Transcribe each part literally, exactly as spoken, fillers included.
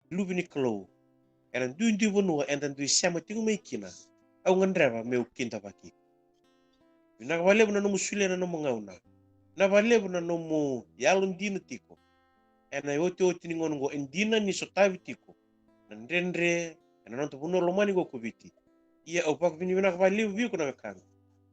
Luve ni Kalou, ena duidui vanua eda dui sema tiko mai kina, au gadreva meu kidavaki iko. Vinaka vakalevu na nomu solia na nomu gauna. Vinaka vakalevu na nomu yalodina tiko. Ena iotioti ni gauna oqo e dina ni sotavi tiko na dredre ena noda vanua lomani oqo ko Viti. Ia au vakavinavinaka vakalevu vei iko na wekaqu.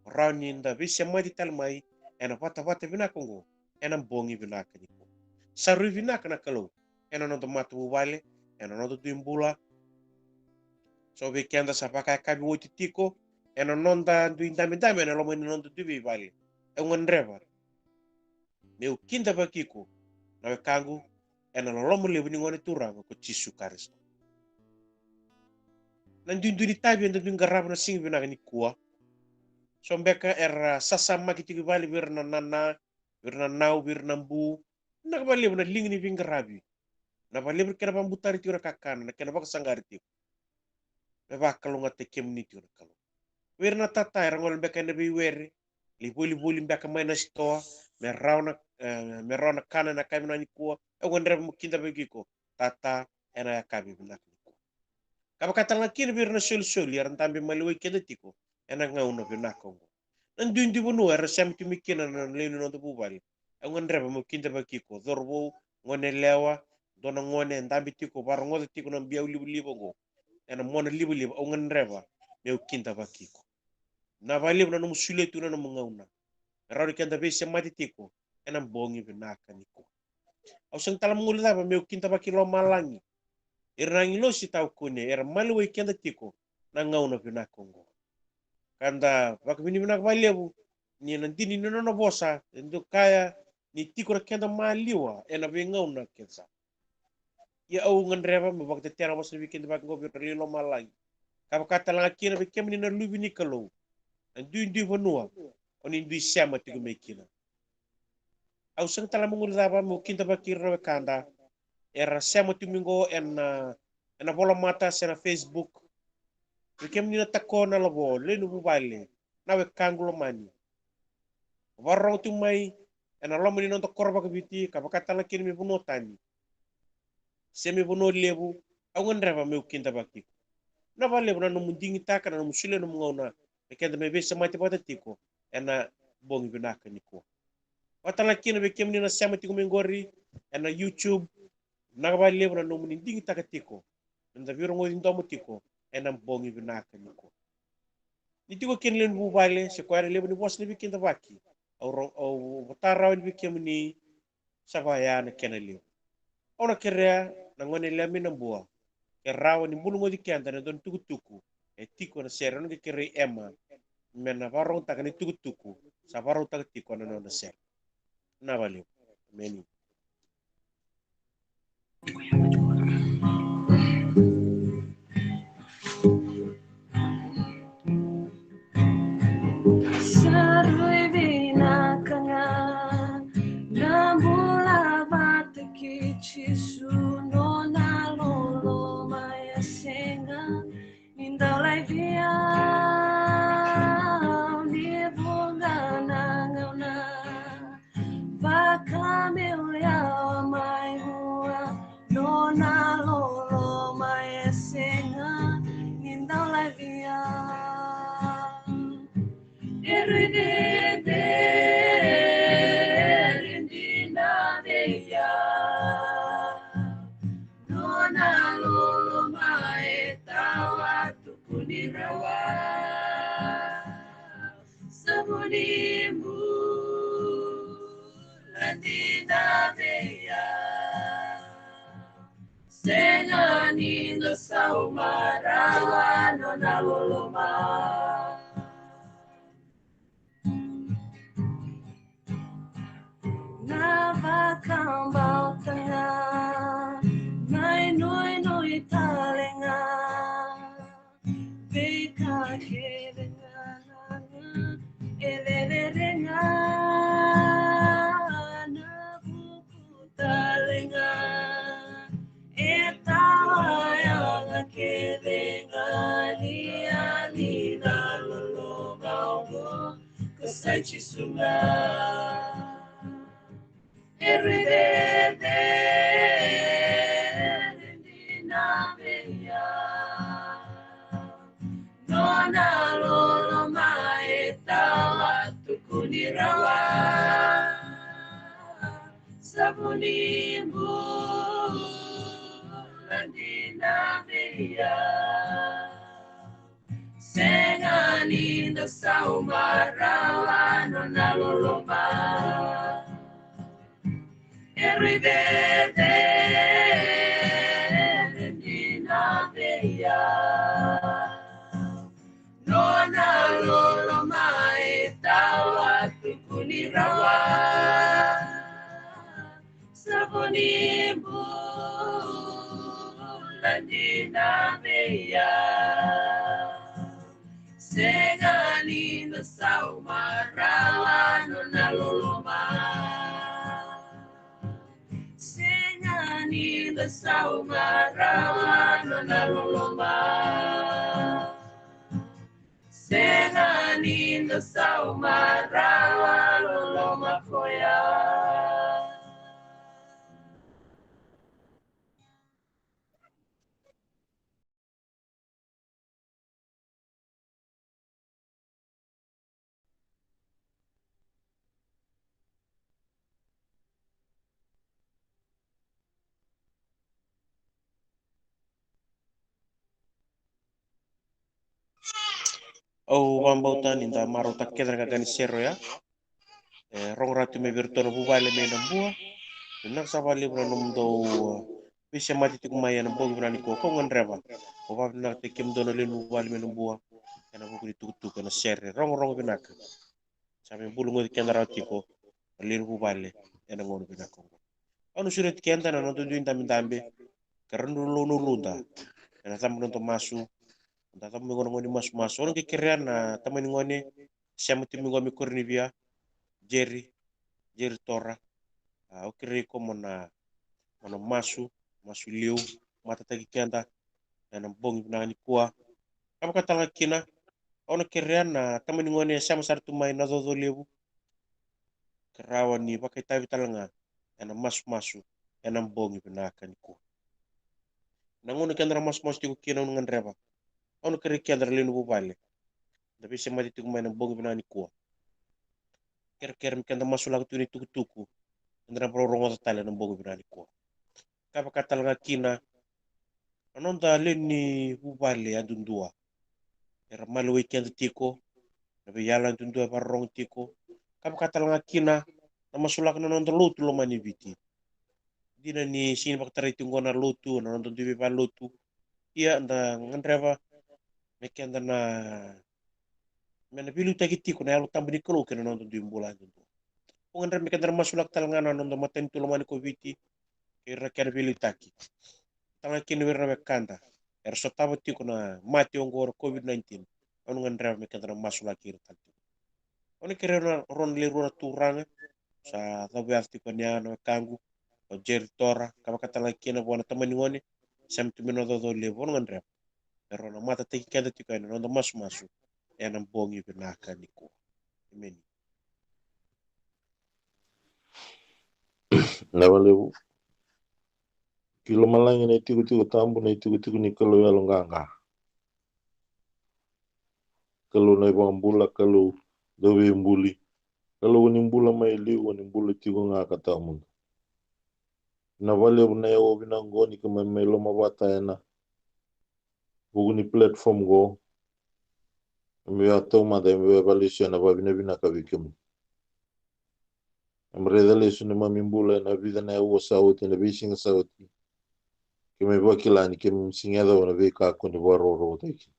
Rawa ni da veisemati tale mai ena vatavata vinaka oqo ena bogi vinaka nikua. Sa rui vinaka na Kalou ena noda matavuvale, ena noda dui bula. So vei keda sa vakayakavi oti tiko ena noda dui dabedabe ena loma ni noda dui veivale. Au gadreva meu kidavaki iko na wekaqu ena loloma levu ni Gone Turaga ko Jisu Karisito. Na duidui ni tavi eda dui qarava na siga vinaka nikua. So beka era sasamaki tiko i vale vei ira na nana, vei ira na nau, vei ira na bu. Vinaka vakalevu na liga ni veiqaravi. Vinaka vakalevu na kena vakabutari tiko na kakana, na kena vakasaqari tiko. Me vakalougatataki kemuni tiko na Kalou. Vei ira na tata era gole beka ena veiwere, lai volivoli beka mai na sitoa, me rawa na, e, me rawa na kana ena yakavi vinaka nikua. Au gadreva meu kidavaki iko tata ena yakavi vinaka nikua. Ka vaka tale ga kina vei ira na solisoli era dabe maliwai keda tiko ena gauna vinaka oqo. Na duidui vanua era sema tu mai kina na lewe ni noda vuvale. Au gadreva meu kidavaki iko, cauravou, goneyalewa, dua na gone e dabe tiko, vakarogoca tiko na biau livaliva oqo ena mona livaliva, au gadreva meu kidavaki iko. Vinaka vakalevu na nomu solia tu na nomu gauna me rawa ni keda veisemati tiko ena bogi vinaka nikua. Au sega tale ni guilecava meu kidavaki lomalagi, ira na agilosi tawa kune era maliwai keda tiko na gauna vinaka oqo. Ka da vakavinavinaka vakalevu ni na dina ni nona vosa e dau kaya ni tiko na keda maliwa ena veigauna kece sara. Ia au gadreva meu vakatetea na vosa ni veikidavaki oqo vei ira na lewe i lomalagi, ka vaka tale ga kina vei kemuni na luve ni Kalou, na duidui vanua o ni dui sema tiko mai kina. Au sega tale ni guilecava meu kidavaki ira na wekada era sema tu mai oqo ena, ena volamata se na Facebook. Vei kemuni na tako, na lavo, lewe ni vuvale, na wekaqu lomani, vakarorogo tu mai ena loma ni noda koro vakaviti ka vaka tale ga kina mai vanua tani se mai vanua levu, au gadreva meu kidavaki iko. Vinaka vakalevu na nomu digitaka, na nomu solia na nomu gauna me keda mai veisemati vata tiko ena bogi vinaka nikua. Vaka tale ga kina vei kemuni na sema tiko mai oqori ena YouTube, vinaka vakalevu na nomuni digitaka tiko, na noda veirogoci domo tiko ena bogi vinaka nikua. Ni tiko kina lewe ni vuvale se koya na levu ni vosa ni veikidavaki, au ro-, au vota rawa yani vei kemuni, sa vaya na kena levu. Au na kerea na goneyalewa mai Nabua ke rawa ni bulugoci keda ena dua na itukutuku e tiko ena sere. Au na qai kerei Ema me na vakarogotaka na itukutuku sa vakarautaka tiko ena nona sere. Vinaka vakalevu. Emeni. Sa rui vinaka ga na bula vata kei Jisu, nona loloma e sega ni dau laivi au, ni vuqa na gauna vaka meu yawa mai vua, nona loloma e sega ni dau laivi au. E rui cecere dina vei au, nona loloma e tawa tukuni rawa. Sa vu ni bula dina vei au, sega ni dau sauma rawa nona loloma. Na vakabauta ga, na inuinui tale ga, veika kece ga e cecere ga, na vuku tale ga e tawa yaga kece ga ni yali na loloma oqo, ko sa Jisu ga. E rui cecere ni bula dina vei au. Sega ni da sauma rawa nona loloma. E rui cecere dina vei au. Nona loloma e tawa tukuni rawa. Savo ni bula dina vei au. Sega ni da sauma rawa nona loloma. Sega ni da sauma rawa nona loloma. Sega ni da sauma rawa loloma koya. Au vakabauta ni da marautaka kece na qaqa ni sere oya. E rogo rawa tu mai vei iratou na vuvale mai Nabua. Vinaka sara vakalevu na nomudou, a, veisemati tiko mai ena bogi vinaka nikua. Kau gadreva mo vakavinavinakataki kemudou na lewe ni vuvale mai Nabua ena vuku ni tukutuku ena sere. Rogorogo vinaka. Sa mai bulugoci keda rawa tiko na lewe ni vuvale ena gauna vinaka oqo. Au na sureti keda na noda dui dabedabe, ka ra dau launauluda ena caba noda masu. Da caba mai qo na gauna ni masumasu. Au na qai kerea na tamani gone sema tiko mai qo mai Korinivia, Jerry, Jerry Tora. A, au kerei iko mo na, mo na masu, masu liu, matataki keda ena bogi vinaka nikua. Ka vaka tale ga kina, au na kerea na tamani gone e sema sara tu mai Nacoco Levu, ka rawa ni vakaitavi tale ga ena masumasu ena bogi vinaka nikua. Na gauna keda na masumasu tiko kina, au na gadreva, au na kerei keda na lewe ni vuvale da veisemati tiko mai na bogi vinaka nikua. Kerekere me keda masulaka tiko na itukutuku eda na vakarorogoca tale ena bogi vinaka nikua. Ka vaka tale ga kina na noda lewe ni vuvale yadudua era maliwai keda tiko, na veiyalo yadudua e vakarorogo tiko. Ka vaka tale ga kina na masulaka na noda lotu lomani e Viti. Dina ni sega ni vakatarai tiko qo na lotu, na noda dui veivalotu. Ia da gadreva me keda na, me na veiliutaki tiko na Yalo Tabu ni Kalou kei na noda dui bula yadudua. Au gadreva me keda na masulaka tale ga na noda matanitu lomani ko Viti kei ira na kena veiliutaki. Tale ga kina vei ira na wekada era sotava tiko na mate oqo era COVID nineteen. Au na gadreva me keda na masulaki ira tale tiko. Au na kerea na rua na lewe rua na turaga sa cavu yaca tiko yani, a, na wekaqu o Jerry Tora, ka vaka tale ga kina vua na tamani gone sema tu mai Nacoco Levu. Au na gadreva me rau na matataki keda tiko ena noda masumasu ena bogi vinaka nikua. Emeni. Vinaka vakalevu. Ki lomalagi na itikotiko tabu, na itikotiko ni Kalou yaloqaqa. Kalou na iVakabula, Kalou Dauveibuli, Kalou o ni bula mai liu, o ni bula tiko ga ka tawamudu. Vinaka vakalevu na yakavi vinaka oqo ni keimami mai lomavata ena vuku ni platform oqo. Keimami via taumada, keimami via vakalesuya na vakavinavinaka vei kemuni. Keimami raica lesu neimami bula ena vica na aua sa oti, ena veisiga sa oti. Keimami vakila ni keimami sega ni yacova na veika ko ni vakarokorokotaki.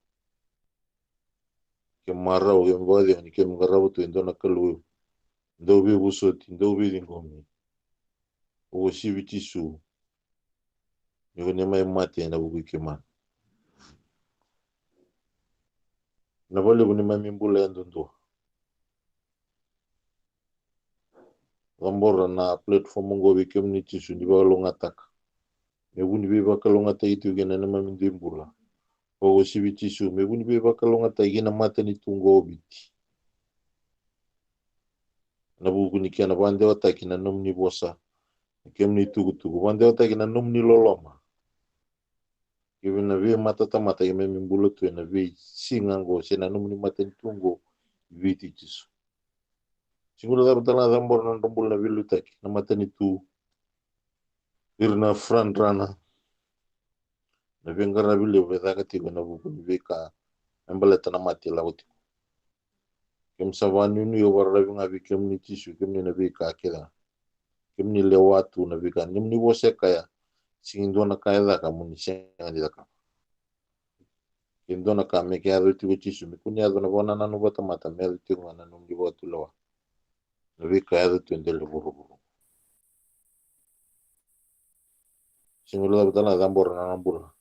Keimami marau, keimami vakacegu ni keimami qarava tu e dua na Kalou dauveivosoti, dauveiciqomi. Vakauasivi Jisu ni ko ni mai mate ena vuku i keimami. Vinaka vakalevu neimami bula yadudua. Cabora na platform oqo vei kemuni Jisu, ni vakalougatataka. Me vu ni veivakalougatataki tiko kina neimami dui bula. Vakauasivi Jisu, me vu ni veivakalougatataki kina matanitu oqo o Viti. Ena vuku ni kena vakadewataki na nomuni vosa, na kemuni tukutuku, vakadewataki na nomuni loloma. Kei na veimatatamata keimami bula tu ena veisiga oqo, se na nomuni matanitu oqo i Viti Jisu. Sega ni cava tale ga, cabora na nodra bula na veiliutaki, na matanitu, Ira na front runner, na veiqaravi levu e caka tiko ena vuku ni veika me baleta na mate e lako tiko. Keimami sa vakanuinui, au vakararavi ga vei kemuni Jisu, kemuni na veika kece ga. Kemuni lewa tu na veika, kemuni vosa e kaya, sega ni dua na ka e caka mo ni sega ni cakava. Ke dua na ka me ke yaco tiko Jisu, me kua ni yaco na vakanananu vakatamata, me yaco tiko ga na nomuni vakatulewa. Na veika e yaco tu e dela ni vuravura. Sega ni cava tale ga, cabora na nona bula.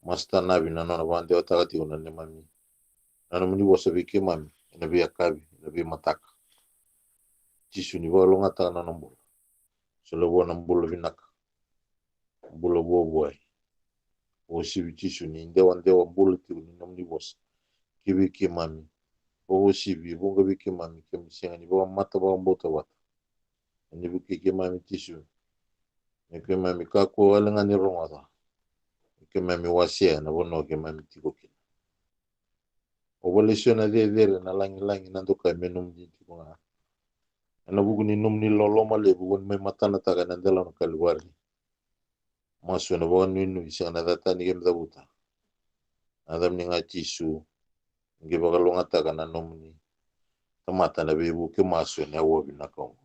Master Navi na nona vakadewataka tiko na neimami, na nomuni vosa vei keimami ena veiyakavi, ena veimataka. Jisu, ni vakalougatataka na nona bula. Solia vua na bula vinaka, bula vuavuai. Uasivi Jisu, ni dewadewa bula tiko ni nomuni vosa ki vei keimami. Uasivi e vuqa vei keimami, keimami sega ni vakamata vakabauta vata. Ni vukei keimami Jisu, me keimami kakua wale ga ni rogoca, me keimami wasea na vanua keimami tiko kina. O vale so na cecere, na lagilagi, na dokai me nomuni tiko ga. Ena vuku ni nomuni loloma levu, ko ni mai matanataka ena delana o Kalivari. Masu ena vakanuinui, sega na cata ni keimami cavuta. Na yacamuni ga Jisu, qai vakalougatataka na nomuni tamata ena veivuke masu ena aua vinaka oqo.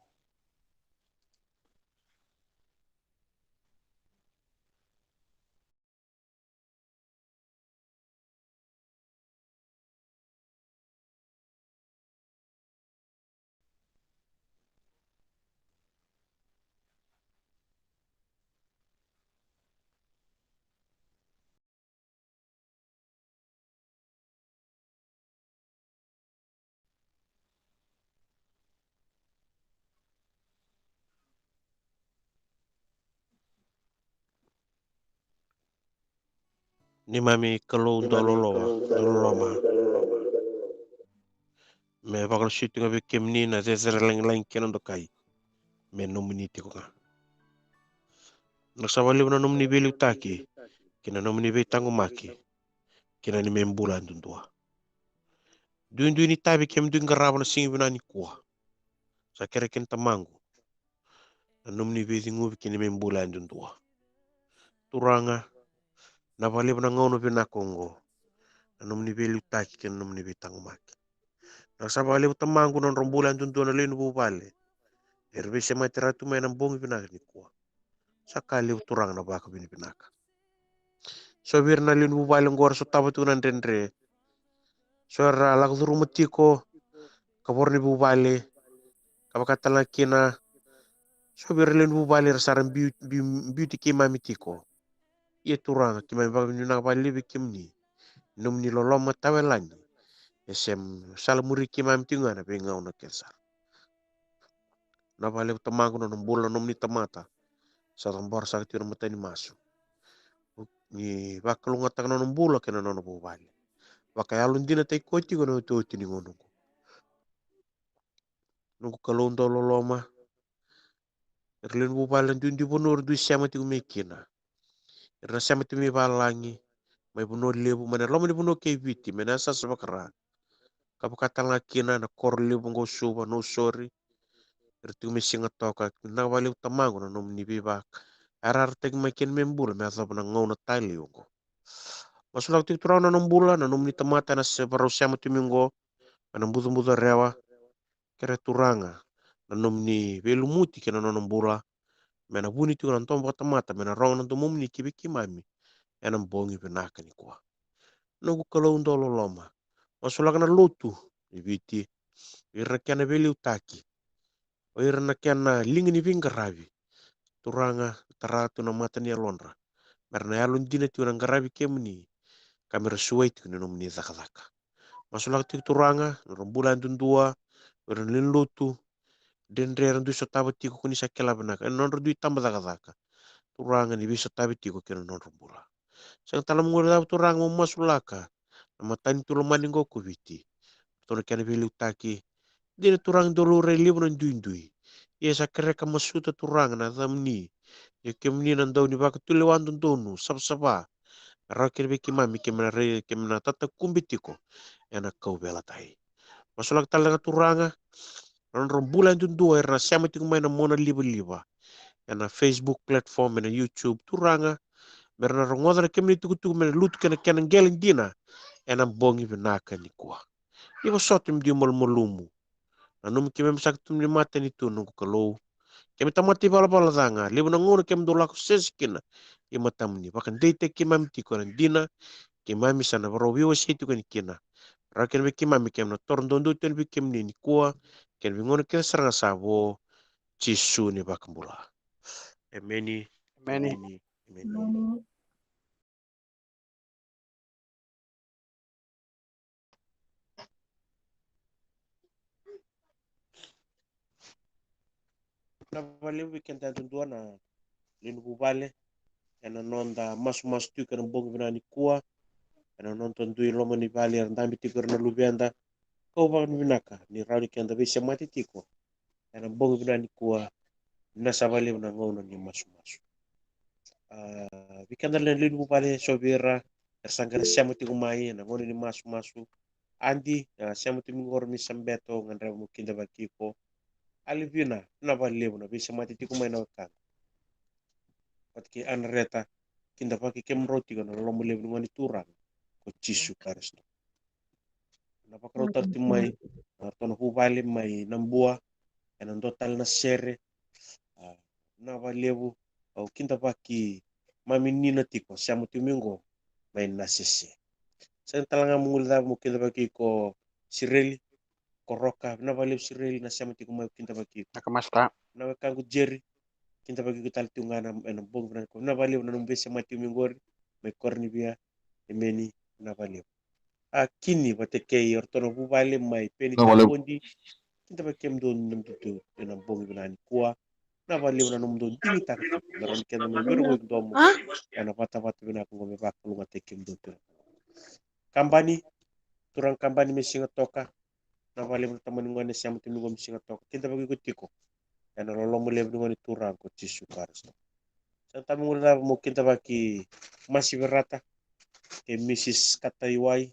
Neimami Kalou dauloloma, dauloloma, me vakalesui tu ga vei kemuni na cecere, lagilagi kei na dokai me nomuni tiko ga. Na sa vakalevu na nomuni veiliutaki kei na nomuni veitaqomaki kei na neimami bula yadudua. Duidui ni itavi keimami dui qarava na siga vinaka nikua. Sa kerei kina Tamaqu na nomuni veiciqomi kei na neimami bula yadudua. Turaga, na vakalevu na gauna vinaka oqo, na nomuni veiliutaki kei na nomuni veitaqomaki. Na sa vakalevu Tamaqu na nodra bula yadudua na lewe ni vuvale era veisemati rawa tu mai ena bogi vinaka nikua. Sa ka levu Turaga na vakavinavinaka. So vei ira na lewe ni vuvale oqo era sotava tiko na dredre. So era lako curuma tiko ka voro ni vuvale, ka vaka tale ga kina so vei ira na lewe ni vuvale era sa ra biu, biu, biuti keimami tiko. Ia Turaga, keimami vakavinavinaka vakalevu vei kemuni, nomuni loloma tawayalani. E se sala muri keimami tiko ga ena veigauna kece sara. Na vakalevu Tamaqu na nona bula na nomuni tamata sa cabora saka tiko ena mata ni masu. Ni vakalougatataka na nona bula kei na nona vuvale. Vakayalodinataki koya tiko ena iotioti ni gauna oqo. Noqu Kalou dauloloma, ira na lewe ni vuvale ena duidui vanua era dui sema tiko mai kina. Ira na sema tiko mai valagi, mai Vanua Levu, mai na loma ni vanua kei Viti, mai na yasayasa vakaRa, ka vaka tale ga kina na koro levu oqo Suva, Nausori. Ira tiko mai Sigatoka, vinaka vakalevu Tamaqu na nomuni veivakayarayarataki mai kina me bula me yacova na gauna talei oqo. Masulaka tiko Turaga na nona bula na nomuni tamata ena se varau sema tiko mai oqo, mai na bucabuca Rewa. Kerea Turaga na nomuni veilumuti kei na nona bula, me na vuni tiko na domo vakatamata, me na rogo na domomuni ki vei keimami ena bogi vinaka nikua. Noqu Kalou dauloloma, masulaka na lotu i Viti, ira na kena veiliutaki, o ira na kena liga ni veiqaravi. Turaga, tara tu na mata ni yalodra, me ra na yalodina tiko na qaravi kemuni, ka me ra suai tiko ni nomuni cakacaka. Masulaka tiko Turaga na nodra bula yadudua, o ira na lewe ni lotu, dredre era dui sotava tiko, ko ni sa kila vinaka, ena nodra dui taba cakacaka. Turaga, ni veisotavi tiko kei na nodra bula. Sega tale na maguri cava Turaga mo masulaka na matanitu lomani oqo ko Viti. Ratou na kena veiliutaki. Dina Turaga dou laurai levu na duidui. Ia sa kereka masuta Turaga na yacamuni. Ia kemuni na dau ni vakatulewa dodonu, savasava. Me rawa kina vei keimami, keimami na rai, keimami na tatakube tiko ena kauveilatai. Masulaka tale ga Turaga na nodra bula yadudua era na sema tiko mai na mona livaliva. ena Facebook platform, ena YouTube, Turaga, me ra na rogoca na kemuni tukutuku, me na lutu kina kena qele dina ena bogi vinaka nikua. Ni vosota me dua malumalumu. Nanumi keimami saka tu ni matanitu, noqu Kalou. Keimami tamata ivalavala ca ga, levu na gauna keimami dau lako sese kina i matamuni. Vakadeitaki keimami tiko ena dina keimami sa na vakarau veiwasei tiko yani kina. Rawa kina vei keimami, keimami na toro doudou tiko yani vei kemuni nikua kei na veigauna kece sara ga sa vo. Jisu na iVakabula. Emeni. Emeni. Emeni. Emeni. Vinaka vakalevu vei keda yadudua na lewe ni vuvale ena noda masumasu tiko ena bogi vinaka nikua, ena noda dui loma ni vale era dabe tiko ira na luveda. Kau vakavinavinaka ni rawa ni keda veisemati tiko ena bogi vinaka nikua. Vinaka sara vakalevu na gauna ni masumasu. A, vei keda na lewe ni vuvale, so vei ira era sa qai na sema tiko mai ena gauna ni masumasu. Adi, a, sema tiko mai qori mai Sabeto, gadreva mo kidavaki iko. Alivina, vinaka vakalevu na veisemati tiko mai na wekaqu. Vata kei Anareta, kidavaki kemudrau tiko ena loloma levu ni Gone Turaga ko Jisu Karisito. Na vakarautaki tiko mai na ratou na vuvale mai Nabua ena dua tale na sere. A, vinaka vakalevu, au kidavaki mami Nina tiko, sema tiko mai qo mai Nasese. Sega tale ga mo guilecava mo kidavaki iko Sireli, ko Roka, vinaka vakalevu Sireli na sema tiko mai, au kidavaki iko. Vinaka masta. Na wekaqu Jerry, kidavaki iko tale tiko ga ena bogi vinaka nikua. Vinaka vakalevu na nomu veisemati tiko mai qori mai Koronivia. Emeni, vinaka vakalevu. A, Kini vata kei iratou na vuvale mai Peni, Taboni, kidavaki kemudou na dutu ena bogi vinaka nikua. Vinaka vakalevu na nomudou digitaka tiko me rawa ni keda mai veirogoci domo ena vatavata vinaka oqo me vakalougatataki kemudou tiko. Kabani, turaga Kabani mai Sigatoka, vinaka vakalevu na tamani gone sema tiko mai qo mai Sigatoka, kidavaki iko tiko ena loloma levu ni Gone Turaga ko Jisu Karisito. Sa tama gole cava mo kidavaki Masi Verata kei Misis Kataiwai.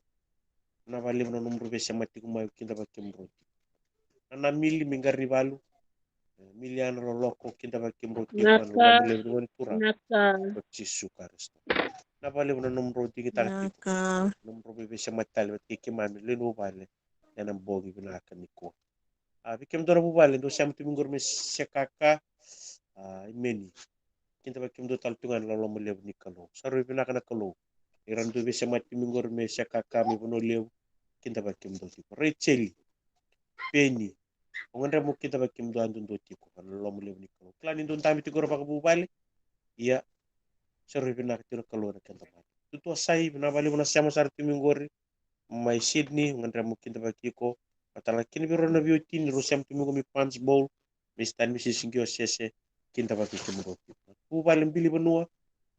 Vinaka vakalevu na nomudrau veisemati tiko mai, au kidavaki kemudrau tiko. Na, na Mili mai Qaravivalu, e, Miliana Loloko, kidavaki kemudrau tiko ena loloma levu ni Gone Turaga ko Jisu Karisito. Vinaka vakalevu na nomudrau digitaka tiko, nomudrau veisemati tale vata kei keimami lewe ni vuvale ena bogi vinaka nikua. A, vei kemudou na vuvale dou sema tu mai qori mai Sekaka, a, emeni. Kidavaki kemudou tale tu ga ena loloma levu ni Kalou. Sa rui vinaka na Kalou. Ira dou veisemati tu mai qori mai Sekaka, mai Vanua Levu, kidavaki kemudou tiko. Raicheli, Peni, au gadreva mo kidavaki kemudou yadudua tiko ena loloma levu ni Kalou. Kila ni dou dabe tiko qori vakavuvale. Ia, sa rui vinaka tiko na Kalou ena keda mata. Tutu Asai, vinaka vakalevu na sema sara tu mai qori mai Sydney, au gadreva mo kidavaki iko. Vata tale ga kina vei rau na veiwatini rau sema tu mai qo mai Punchbowl, Mister and Missus Qiosese, kidavaki kemudrau tiko. Vuvale Bili Vanua,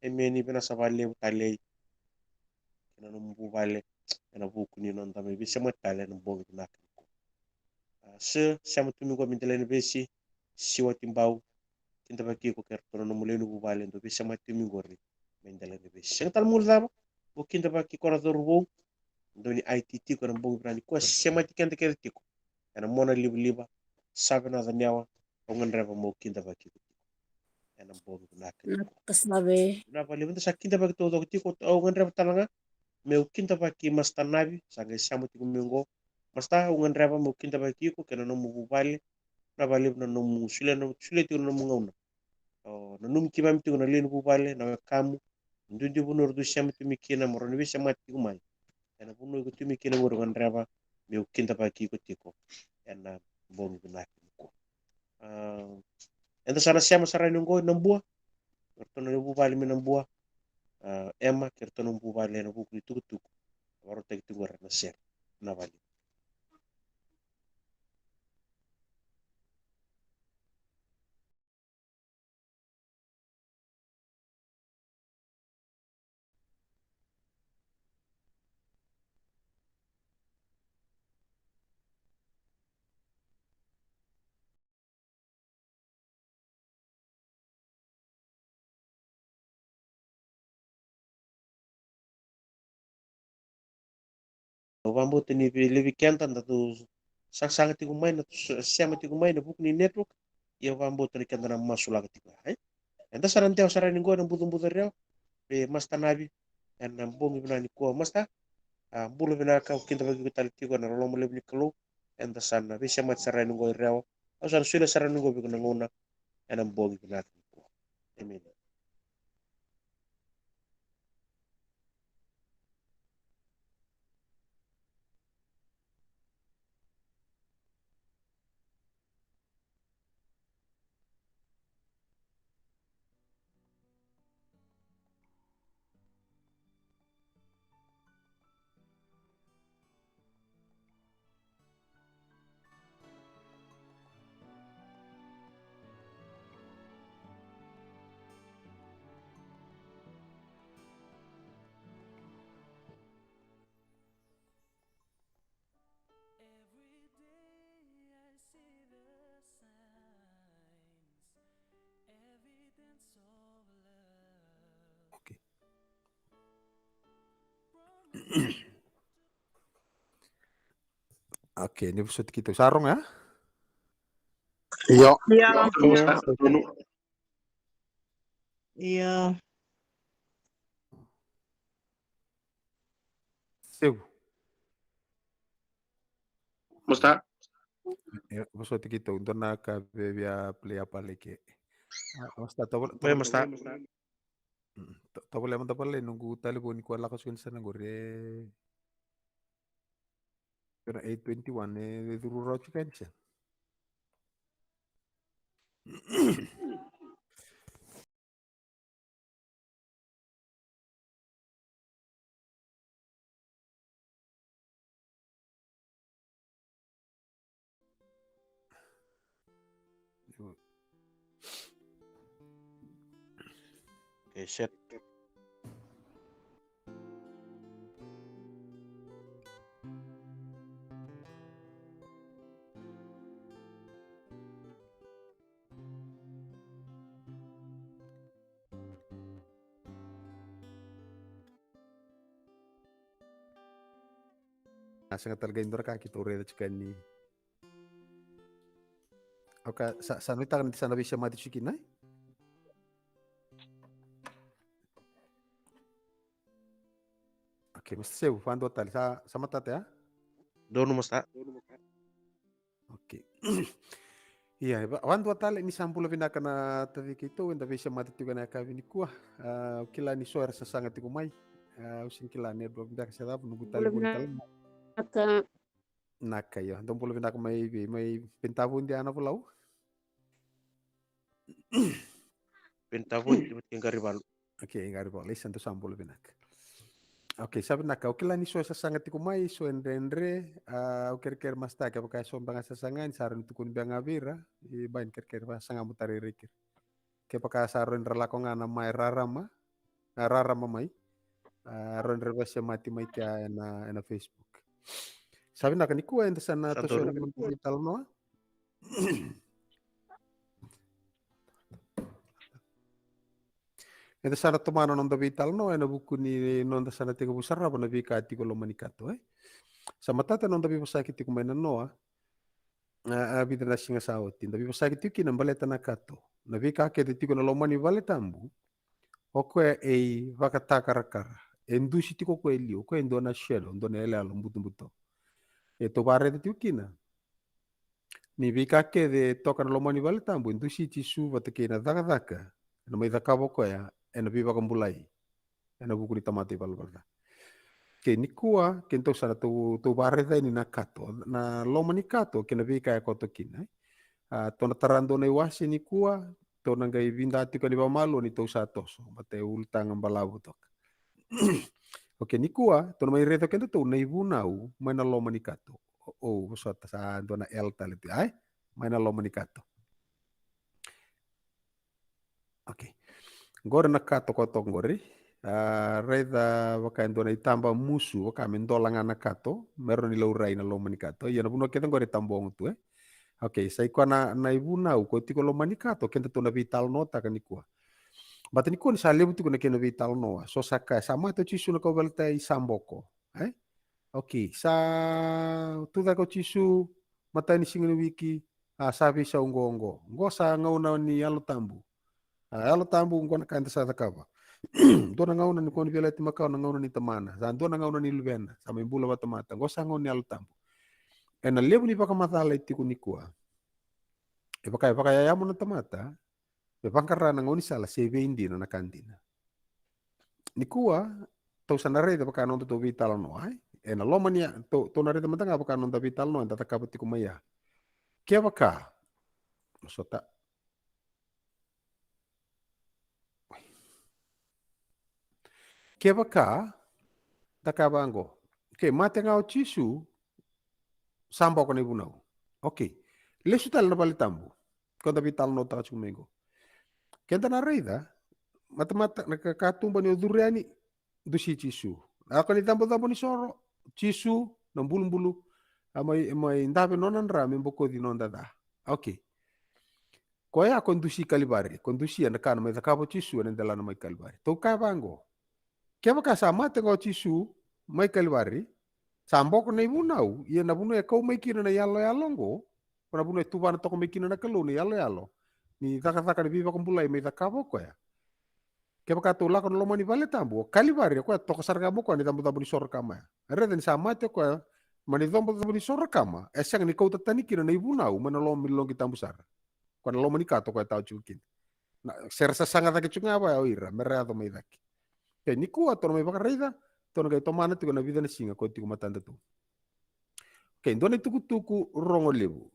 emeni, vinaka sara vakalevu tale kei na nomu vuvale ena vuku ni noda mai veisemati tale ena bogi vinaka nikua. A, se sema tu mai qo mai Delainavesi, Siwati Bau, kidavaki iko kei iratou na nomu lewe ni vuvale dou veisemati tu mai qori mai Delainavesi. Sega tale mo guilecava mo kidavaki Koro Cauravou, dou ni I T tiko ena bogi vinaka nikua, semati keda kece tiko ena mona livaliva, Save Nacanewa, au gadreva mo kidavaki iko tiko ena bogi vinaka nikua. Vinaka vakalevu, da sa kidavaki taucoko tiko, au gadreva tale ga meu kidavaki Masta Navi, sa qai sema tiko mai qo. Masta, au gadreva meu kidavaki iko kei na nomu vuvale. Vinaka vakalevu na nomu solia, na solia tiko na nomu gauna. O, nanumi keimami tiko na lewe ni vuvale, na wekamu, duidui vanua era dau sema tu mai kina, mo rawa ni veisemati tiko mai ena vanua iko tu mai kina qori, au gadreva meu kidavaki iko tiko ena bogi vinaka nikua. A, eda sa na sema sara yani qo i Nabua, iratou na vuvale mai Nabua, a, Ema kei iratou na vuvale ena vuku ni tukutuku vakarautaki tiko qori ena sere. Vinaka vakalevu. Au vakabauta ni vei levu vei keda da tu sagasaga tiko mai, na tu sema tiko mai na vuku ni network. Ia vakabauta ni keda na masulaka tiko ya, e? Eda sa na dewa sara yani qo ena bucabuca Rewa vei Master Navi ena bogi vinaka nikua, Master. A, bula vinaka, au kidavaki iko tale tiko ena loloma levu ni Kalou. Eda sa na veisemati sara yani qo i Rewa. Au sa na solia sara yani qo vei iko na gauna ena bogi vinaka nikua. Emeni. Okay. Okay, ni vosoti keitou, sa rogo ya? Io. Io. Io. Sevu. Masta. Io, vosoti keitou, dua na ka via play a pale ke. A, Masta, tovolea, tovolea. Mm, to-, tovolea mada pale noqu talevoni, ko lako sukeni sana qori. Kena eight twenty-one, e, e curu rawa tiko yani sa. Okay, set. A sega tale ga ni dua na ka keitou raica tiko yani. Okay, sa, sa nuitaka ni sa na veisemati tiko kina, e? Okay, Masta Sevu, vadua tale. Sa, sa matata ya? Donu, Masta. Okay. Ia, va-, vadua tale, ni sa bula vinaka na taci keitou, eda veisemati tiko ena yakavi nikua. A, au kila ni so era sasaga tiko mai. A, au sega ni kila ni e dua beka se cava, noqu talevoni tale. Bula vinaka. Naka, io. Dou bula vinaka mai vei, mai Penitavudi, Ana Volau? Penitavudi, Qarivalu. Okay, Qarivalu. Isa, dou sa bula vinaka. Okay, sa vinaka. Au kila ni so e sasaga tiko mai, so e dredre, a, au kerekere Masta, kevaka e so beka ga sasaga, ni sa rawa ni tukuni beka ga vei ira, e, bai ni kerekere vakasaga mo tarai ira i keri. Kevaka sa rawa ni ra lako ga na Mai Rarama, a, Rarama mai, a, rawa ni ra veisemati mai kea ena, ena Facebook. Sa vinaka, nikua eda sa na toso ena noda veitalanoa. Eda sa na tomana na noda veitalanoa ena vuku ni noda sa na tekivu sarava na veika tiko loma ni kato, e? Sa matata na noda veivosaki tiko mai na noa, a, a vica na siga sa oti. Da veivosaki tiko kina baleta na kato. Na veika kece tiko ena loma ni vale tabu, o koya e ivakatakarakara. E dusi tiko o koya e liu, o koya e dua na shadow, dua na iyaloyalo butobuto. E tou vakaraica tiko kina ni veika kece e toka ena loma ni vale tabu, e dusi Jisu vata kei na cakacaka ena mai cakava o koya ena veivakabulai ena vuku ni tamata ivalavala ca. Kei nikua, keitou sa na tou, tou vakaraica yani na kato, na loma ni kato kei na veika e koto kina, e. A, tou na tara dua na iwase nikua, tou na qai vida tiko yani vakamalua ni tou sa toso, baleta e ulutaga balavu toka. Okay, nikua tou na mai raica o kedatou na ivunau mai na loma ni kato. O, o, vosota, sa dua na L tale tu, ai? Mai na loma ni kato. Okay. Qori na kato koto qori. A, raica vaka e dua na itaba musu, vaka me dola ga na kato, me rawa ni laurai na loma ni kato. Ia na vanua kece qori e tabogo tu, e. Okay, sa i koya na, na ivunau ko tiko loma ni kato, kedatou na veitalanoataka nikua. Baleta nikua ni sa levu tiko na kena veitalanoa. So sa kaya, sa mate o Jisu na kauveilatai, sa boko, e? Okay, sa tucake o Jisu, matai ni siga ni wiki, A sa veisau qo, qo. Qo sa gauna ni Yalo Tabu. A, Yalo Tabu, qo na ka eda sa cakava. Dua na gauna ni kua ni veiyalayalati makawa, na gauna ni Tamana. Sa dua na gauna ni Luvena. Sa mai bula vata mada. Qo sa gauna ni Yalo Tabu. Ena levu ni vakamacala e tiko nikua. E vaka, e vakayayamo na tamata. E vaqara na gaunisala se vei dina na ka dina. Nikua, tou sa na raica vaka noda tou veitalanoa, e? Ena loma ni, tou, tou na raica mada ga vaka noda veitalanoa, eda cakava tiko mai ya. Kevaka, sota. Kevaka, da kaya vaqo. Okay, mate ga o Jisu, sa boko na ivunau. Okay. Lesu tale na vale tabu. Ko da veitalanoataka tiko mai qo. Keda na raica, matamata, na ka, katuba ni o curu yani, dusi Jisu. A ko ni cabocabo ni soro, Jisu, na bulubulu, a mai, mai dave nona dra me bokoci noda ca. Okay. Koya ko dusi Kalivari, ko dusi ena ka na mai cakava o Jisu ena delana mai Kalivari. Tou kaya vaqo. Kevaka sa mate ga o Jisu mai Kalivari, sa boko na ivunau, ia na vanua e kau mai kina na iyaloyalo oqo, ko na vanua e tuvana toka mai kina na Kalou na iyaloyalo, ni cakacaka ni veivakabulai mai cakava o koya. Kevaka tou lako na loma ni vale tabu, o Kalivari o koya toka sara ga mai o koya na icabocabo ni soro kama ya. E raica ni sa mate o koya mai na icabocabo ni soro kama, e sega ni kauta tani kina na ivunau mai na loma ni loqi tabu sara. Ko na loma ni kato ko e tau tiko kina. Na, se ra sasaga cake tiko ga vaya o ira, me ra yaco mai cake. Okay, nikua tou na mai vakaraica, tou na qai tomana tiko na vica na siga ko tiko matada tu. Okay, dua na itukutuku rogo levu.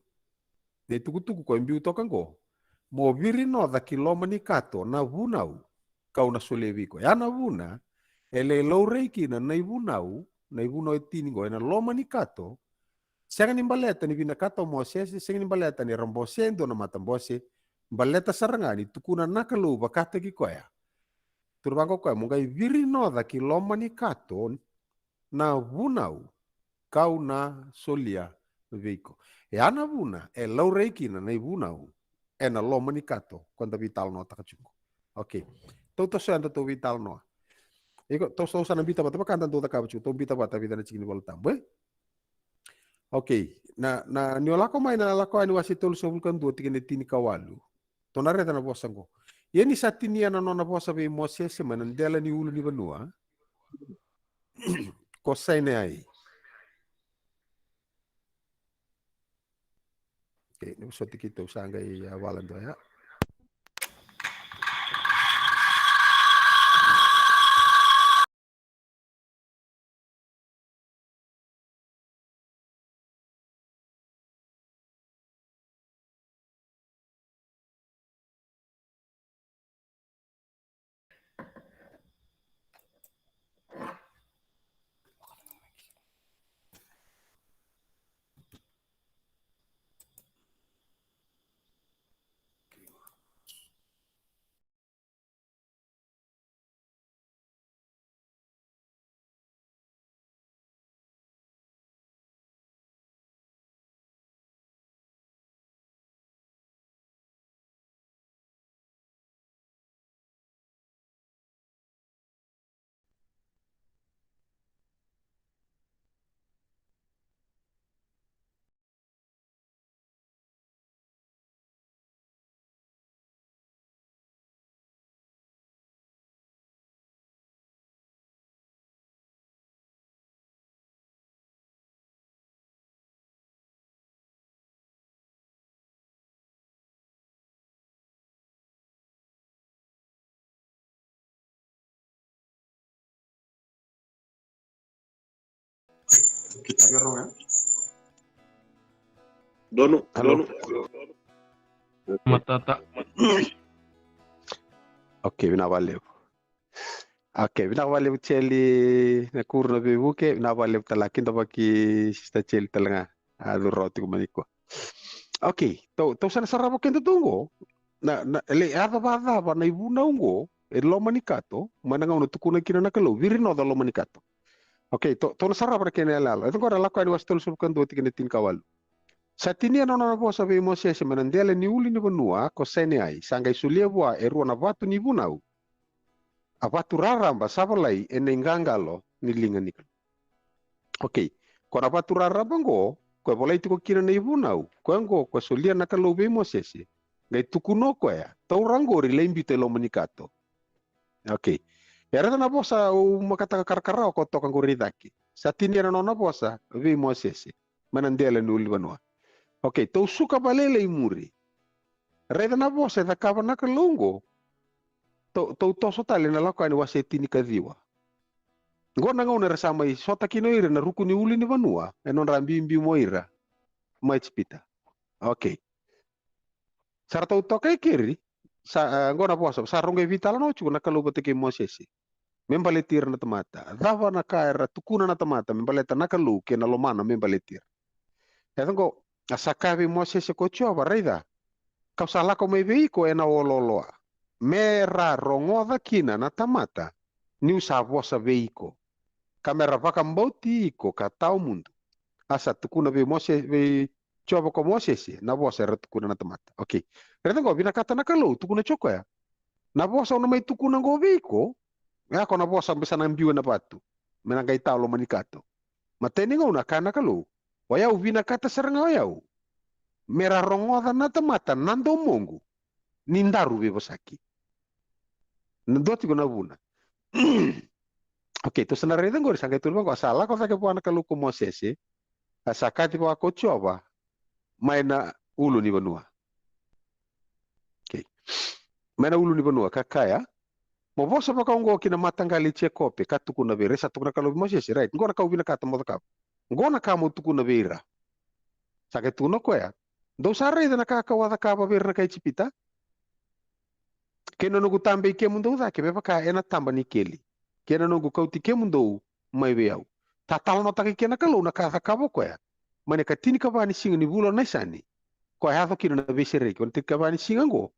Na itukutuku ko e biu toka qo. Mo virinoca ki loma ni kato na vunau, kau na solia vei iko. Ya na vuna, e lai laurai kina na ivunau, na ivunau e tini qo, ena loma ni kato, sega ni baleta ni vinakata o Mosese, sega ni baleta ni era bose e dua na matabose, baleta sara ga ni tukuna na Kalou vakataki koya. Tukuna vaqo koya, mo qai virinoca ki loma ni kato na vunau kau na solia vei iko. E a na vuna e laurai kina na ivunau ena loma ni kato ko da veitalanoataka tiko. Okay. Tou toso yada tou veitalanoa. Iko, tou, tou sa na bita vata vaka da dau cakava tiko, tou bita vata vica na tiki ni Vola Tabu, e? Okay. Na, na, ni o lako mai na Lako Yani wase tolusagavulu ka dua tikina e tinikawalu. Tou na raica na vosa qo. Ia ni sa tinia na nona vosa vei Mosese mai na dela ni ulu ni vanua ko Saineai. Okay, ni vosoti keitou sa qai a vala dua ya. Donu, Halo. Donu. Matata. Okay, vinaka vakalevu. Okay, vinaka vakalevu Jeli na kuru na veivuke, vinaka vakalevu tale ga kidavaki Sister Jeli tale ga. A curu rawa tiko mai nikua. Okay, tou, tou sa na sarava keda tu qo. Na, na, e lai yaco vakacava na ivunau qo e loma ni kato, mai na gauna tukuna kina na Kalou, virinoca loma ni kato. Okay, tou, tou na sarava na kena yalayala. E qo na Lako Yani wase tolusagavulu ka dua tikina e tinikawalu. Sa tinia na nona vosa vei Mosese mai na dela ni ulu ni vanua ko Saineai, sa qai solia vua e rua na vatu ni vunau. A vatu raraba sa volai ena iqaqalo ni liga ni Kalou. Okay, ko na vatu raraba qo, ko e volai tiko kina na ivunau, ko e oqo ko e solia na Kalou vei Mosese, qai tukuna o koya, taura oqori lai biuta i loma ni kato. Okay. E raica na vosa au makataka karakarawa ko toka oqori i cake. Sa tinia na nona vosa vei Mosese mai na dela ni ulunivanua. Okay, tou suka vakalailai i muri. Raica na vosa e cakava na Kalou oqo. Tou, tou toso tale na Lako Yani wase tinikaciwa. Oqo na gauna era sa mai sota kina o ira na ruku ni ulunivanua, e nodra biubiu mai ira mai Ijipita. Okay. Sa ratou toka i keri, sa, e, oqo na vosa, sa rau qai veitalanoa tiko na Kalou vata kei Mosese me baleti ira na tamata. Cava na ka era tukuna na tamata me baleta na Kalou kei na lomana me baleti ira? E oqo, a sa kaya vei Mosese ko Jiova, raica, kau sa lako mai vei iko ena olooloa, me ra rogoca kina na tamata niu sa vosa vei iko, ka me ra vakabauti iko ka tawa mudu. A sa tukuna vei Mose, vei Jiova ko Mosese na vosa era tukuna na tamata. Okay. Raica oqo, vinakata na Kalou, tukuna tiko o koya, na vosa au na mai tukuna oqo vei iko, e a ko na vosa me sa na biu ena vatu, me na qai tawa loma ni kato. Matai ni gauna a kaya na Kalou, o yau vinakata sara ga o yau me ra rogoca na tamata na domoqu, ni daru veivosaki. Na dua tiko na vuna. Okay, tou sa na raica oqori, sa qai tukuna vaqo, a sa lako cake vua na Kalou ko Mosese, a sa kaci vua ko Jiova mai na ulunivanua. Okay. Mai na ulunivanua, ka kaya, mo vosa vakaoqo ki na mataqali i Jekope, ka tukuna vei ira. E sa tukuna na Kalou vei Mosese, right, oqo na ka au vinakata mo cakava. Oqo na ka mo tukuna vei ira. Sa qai tukuna o koya, dou sa raica na ka kau a cakava vei ira na kai Ijipita, kei na noqu tabei kemudou cake me vaka ena taba ni keli, kei na noqu kauti kemudou mai vei au. Sa talanoataka kina na Kalou na ka a cakava o koya mai na ikatinikava ni siga ni vula o Naisani, ko a yaco kina na veisereki. Ko na tinikava ni siga oqo,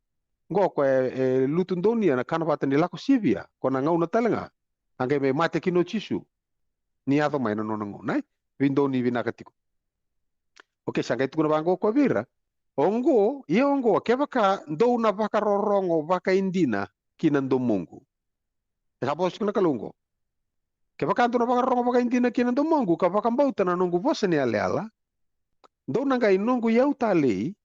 oqo ko e, e lutu donuya na kana vata ni Lako Sivia, ko na gauna tale ga a qai mai mate kina o Jisu, ni yaco mai na nona gauna, e veidonui vinaka tiko. Okay, sa qai tukuna vaqo o koya vei ira, oqo, ia oqo, kevaka dou na vakarorogo vakaidina ki na domoqu. E sa vosa tiko na Kalou oqo. Kevaka dou na vakarorogo vakaidina ki na domoqu ka vakabauta na noqu vosa ni yalayala, dou na qai noqu iyau talei,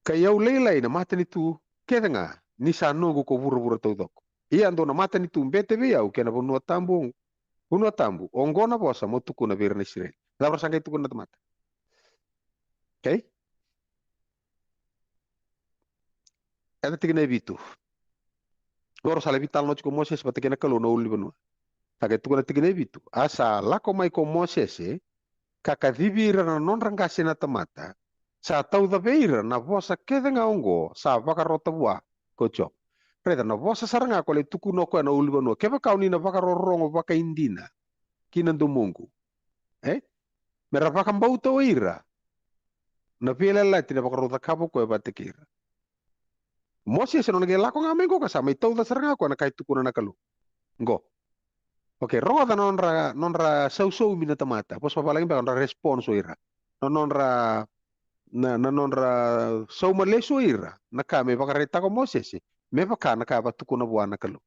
ka iyau lailai na matanitu kece ga, ni sa noqu ko vuravura taucoko. Ia dou na matanitu bete vei au kei na vanua tabu, vanua tabu. Oqo na vosa mo tukuna vei ira na Isireli. Cava ra sa qai tukuna na tamata? Okay? Ena tikina e vitu. Oqo sa lai veitalanoa tiko o Mosese vata kei na Kalou na ulunivanua. Sa qai tukuna na tikina e vitu, a sa lako mai ko Mosese, ka kacivi ira na nodra qase na tamata, sa tauca vei ira na vosa kece ga oqo sa vakarota vua ko Jiova. Raica na vosa sara ga ko lai tukuna o koya na ulunivanua, kevaka o ni na vakarorogo vakaidina ki na domoqu, e, me ra vakabauta o ira na veiyalayalati na vakarau cakava o koya vata kei ira. Mosese nona qai lako ga mai qo ka sa mai tauca sara ga o koya na ka e tukuna na Kalou. Qo. Okay, rogoca na nodra, nodra sausaumi na tamata. Vosa vavalagi beka nodra response o ira. Na nodra, na, na nodra sauma lesu o ira na ka me vakaraitaka o Mosese me vaka na ka e vatukuna vua na Kalou.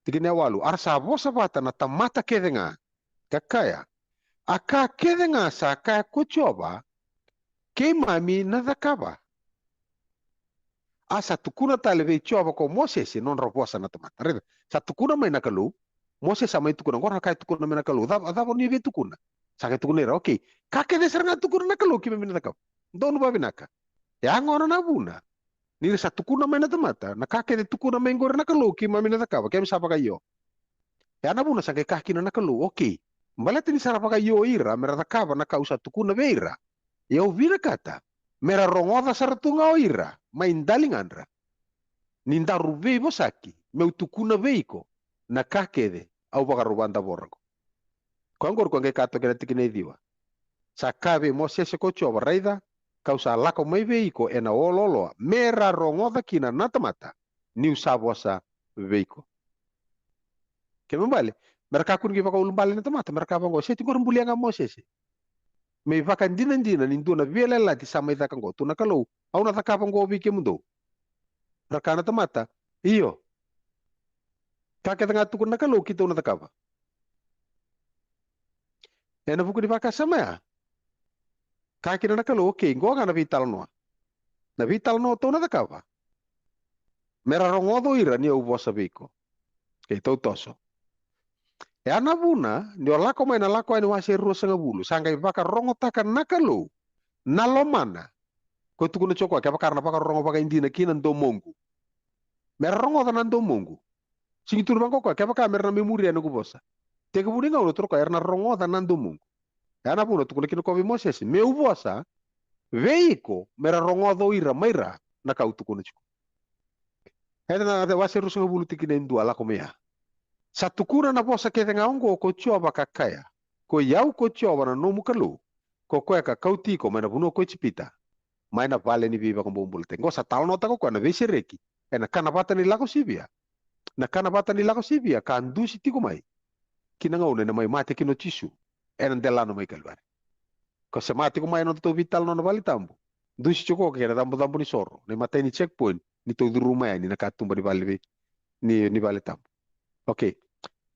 Tikina e walu, a ra sa vosa vata na tamata kece ga, ka kaya, a ka kece ga sa kaya ko Jiova, keimami na cakava. A sa tukuna tale vei Jiova ko Mosese nodra vosa na tamata. Raica, sa tukuna mai na Kalou, Mosese sa mai tukuna, oqo na ka e tukuna mai na Kalou, cava, cava o ni via tukuna? Sa qai tukuna ira, okay, ka kece sara ga tukuna na Kalou keimami na cakava. Donu vavinaka. E a gona na vuna ni ra sa tukuna mai na tamata na ka kece tukuna mai qori na Kalou keimami na cakava, keimami sa vakaio. E a na vuna sa qai kaya kina na Kalou, okay, baleta ni sa ra vakaio ira me ra cakava na ka au sa tukuna vei ira, e au vinakata me ra rogoca sara tu ga o ira mai daligadra, ni daru veivosaki meu tukuna vei iko na ka kece au vakarau vakadavora qo. Koya qori ko qai kaya toka ena tikina e ciwa. Sa kaya vei Mosese ko Jiova, raica, kau sa lako mai vei iko ena olooloa me ra rogoca kina na tamata niu sa vosa vei iko. Kena ibalebale, me ra kakua ni qai vakaulubale na tamata, me ra kaya vaqo, sega ni qori bulia ga Mosese. Me ivakadinadina ni dua na veiyalayalati sa mai caka qo, tu na Kalou, au na cakava qo vei kemudou. Ra kaya na tamata, io. Ka kece ga tukuna na Kalou keitou na cakava. Ena vuku ni vakasama ya, kaya kina na Kalou, okay, qo ga na veitalanoa. Na veitalanoa tou na cakava, me ra rogoca o ira ni au vosa vei iko. Okay, tou toso. E a na vuna ni o lako mai na Lako Yani wase ruasagavulu, sa qai vakarogotaka na Kalou na lomana. Ko tukuna tiko o koya, kevaka era na vakarorogo vakaidina ki na domoqu, me ra rogoca na domoqu. Sigi tu vaqo o koya, kevaka me ra na mai muria na noqu vosa, tekivu ni gauna, tukuna o koya, era na rogoca na domoqu. E a na vuna tukuna kina o koya vei Mosese, me'u vosa vei iko, me ra rogoca o ira mai ra na ka au tukuna tiko. Ena wase ruasagavulu tikina e dua, lako mai ya. Sa tukuna na vosa kece ga oqo ko Jiova ka kaya, koi au ko Jiova na nomu Kalou, ko koya ka kauti iko mai na vanua ko Ijipita, mai na vale ni veivakabobulataki. Qo sa talanoataka o koya na veisereki ena kana vata ni Lako Sivia. Na kana vata ni Lako Sivia ka dusi tiko mai ki na gauna ena mai mate kina o Jisu ena delana mai Kalivari. Ko se mate tiko mai ena nodatou veitalanoa na vale tabu, dusi tiko kei na cabocabo ni soro, na imatai ni checkpoint ni tou curuma yani na katuba ni vale vei, ni, ni vale tabu. Okay.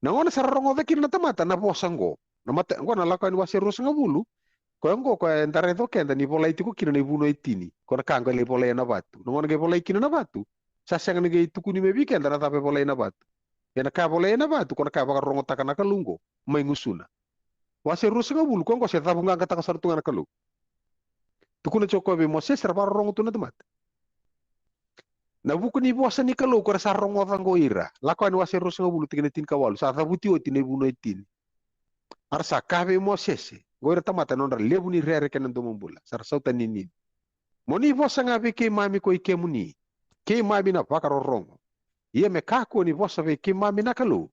Na gauna sa ra rogoca kina na tamata na vosa qo. Na mata, qo na Lako Yani wase ruasagavulu. Koya qo, koya eda raica o keda ni volai tiko kina na ivunau e tini. Ko na ka qo e lai volai ena vatu. Na gauna qai volai kina na vatu, sa sega ni qai tukuni mai vei keda na cava e volai ena vatu. Ia na ka e volai ena vatu, ko na ka e vakarogotaka na Kalou qo mai gusuna. Wase ruasagavulu, koya qo se cavuqaqataka sara tu ga na Kalou. Tukuna tiko o koya vei Mosese, ra vakarorogo tu na tamata. Na vuku ni vosa ni Kalou ko ra sa rogoca qo ira. Lako Yani wase ruasagavulu tikina tinikawalu, sa cavuti oti na ivunau e tini. A ra sa kaya vei Mosese, qo ira tamata, na nodra levu ni rere kei na domobula, sa ra sautaninini. Mo ni vosa ga vei keimami koi kemuni, keimami na vakarorogo. Ia me kakua ni vosa vei keimami na Kalou,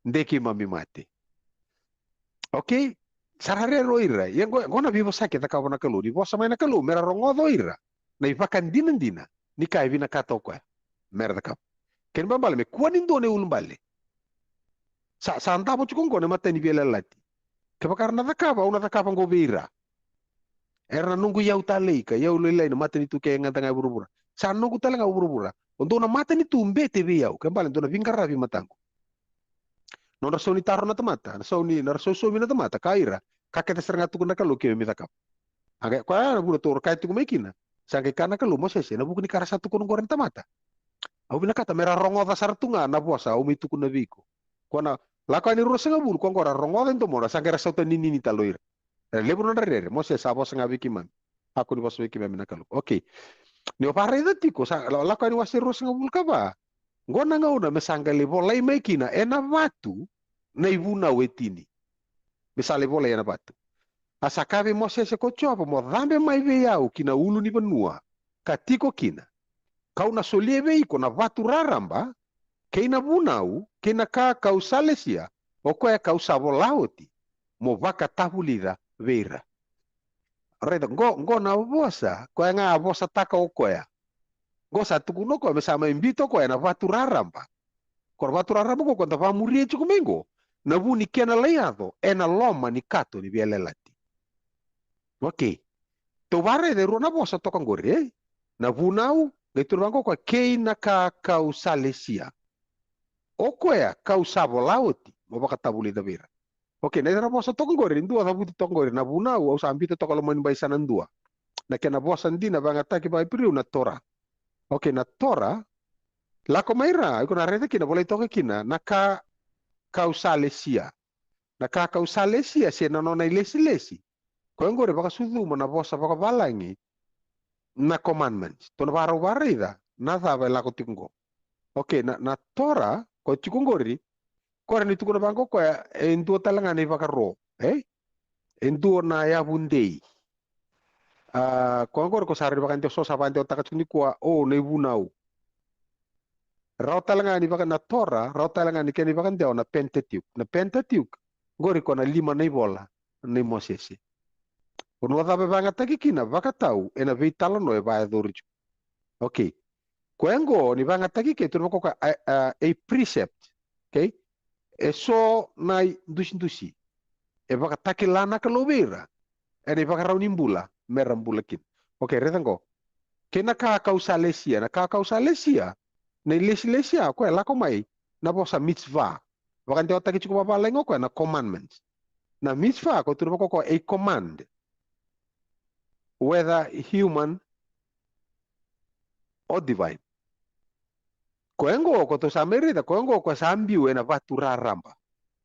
de keimami mate. Okay? Sa ra rere o ira. Ia qo, qo na veivosaki e cakava na Kalou. Ni vosa mai na Kalou me ra rogoca o ira na ivakadinadina ni ka e vinakata o koya me ra cakava. Kena ibalebale me kua ni dua na iulubale. Sa, sa davo tiko qo na imatai ni veiyalayalati. Kevaka ra na cakava, au na cakava qo vei ira. Era na noqu iyau talei ka iyau lailai na matanitu kece ga e vuravura. Sa noqu tale ga o vuravura. O dou na matanitu bete vei au, kena ibalebale dou na veiqaravi mataqu. Nodra sau ni taro na tamata, na sau ni, na ra sausaumi na tamata, kaya ira, ka kece sara ga tukuna na Kalou keimami cakava. A qai, koya na vuna tou ra kaya tiko mai kina, sa qai kaya na Kalou, Mosese, na vuku ni ka ra sa tukuna qori na tamata, au vinakata me ra rogoca sara tu ga na vosa au mai tukuna vei iko. Ko na Lako Yani ruasagavulu, ko qo ra rogoca e domodra, sa qai ra sautaninini tale o ira. Era levu na nodra rere, Mosese, sa vosa ga vei keimami. Kakua ni vosa vei keimami na Kalou. Okay. Ni o vakaraica tiko, sa la-, Lako Yani wase ruasagavulu ka va. Qo na gauna me sa qai lai volai mai kina ena vatu na ivunau e tini. Me sa lai volai ena vatu. A sa kaya vei Mosese ko Jiova, mo cabe mai vei au ki na ulunivanua ka tiko kina. Ka'u na solia vei iko na vatu raraba, kei na vunau, kei na ka ka'u sa lesia, o koya ka'u sa vola oti, mo vakatavulica vei ira. Raica, qo, qo na vosa, koya ga a vosataka o koya. Qo sa tukuna o koya me sa mai biuta o koya na vatu raraba. Ko na vatu raraba qo, ko da vakamuria tiko mai qo, na vu ni kena lai yaco ena loma ni kato ni veiyalayalati. Okay. Tou vakaraica e rua na vosa toka qori, e? Na vunau, qai tukuna vaqo o koya, kei na ka ka'u sa lesia. O koya ka'u sa vola oti, mo vakatavulica vei ira. Okay, na ira vosa toka qori, dua cavuti toka qori, na vunau, au sa biuta toka loma ni bai sa na dua. Na kena vosa dina vakayagataki vakaIperiu na Torah. Okay, na Torah, lako mai ra, iko na raica kina, volai toka kina, na ka ka'u sa lesia. Na ka ka'u sa lesia, se na nona ilesilesi. Koya qori e vakasucuma na vosa vakavalagi na commandments. Tou na vakarau vakaraica na cava e lako tiko qo. Okay, na, na Torah, koya tiko qori, koya ni tukuna vaqo koya, e dua tale ga na ivakaro, e? E dua na yavu dei. A, koya qori ko sa rawa ni vakadewa, so sa vakadewataka tiko nikua, o, na ivunau. Rawa tale ga ni vaka na Torah, rawa tale ga ni kena ivakadewa na Pentateuch. Na Pentateuch, qori ko na lima na ivola nei Mosese. Ko na cava e vakayagataki kina vakatau ena veitalanoa e vakayacori tiko. Okay. Koya qo ni vakayagataki ke, tukuna vaqo koya, a, a, a precept. Okay? E so na idusidusi e vakatakila na Kalou vei ira ena ivakarau ni bula me ra bula kina. Okay, raica qo. Kei na ka ka'u sa lesia, na ka ka'u sa lesia, na ilesilesi ya, koya e lako mai na vosa mitzvah. Vakadewataki tiko vakavalagi o koya na commandments. Na mitzvah ko tukuna vaka ko a command, whether human or divine. Koya oqo ko tou sa mai raica, koya oqo ko sa biu ena vatu raraba.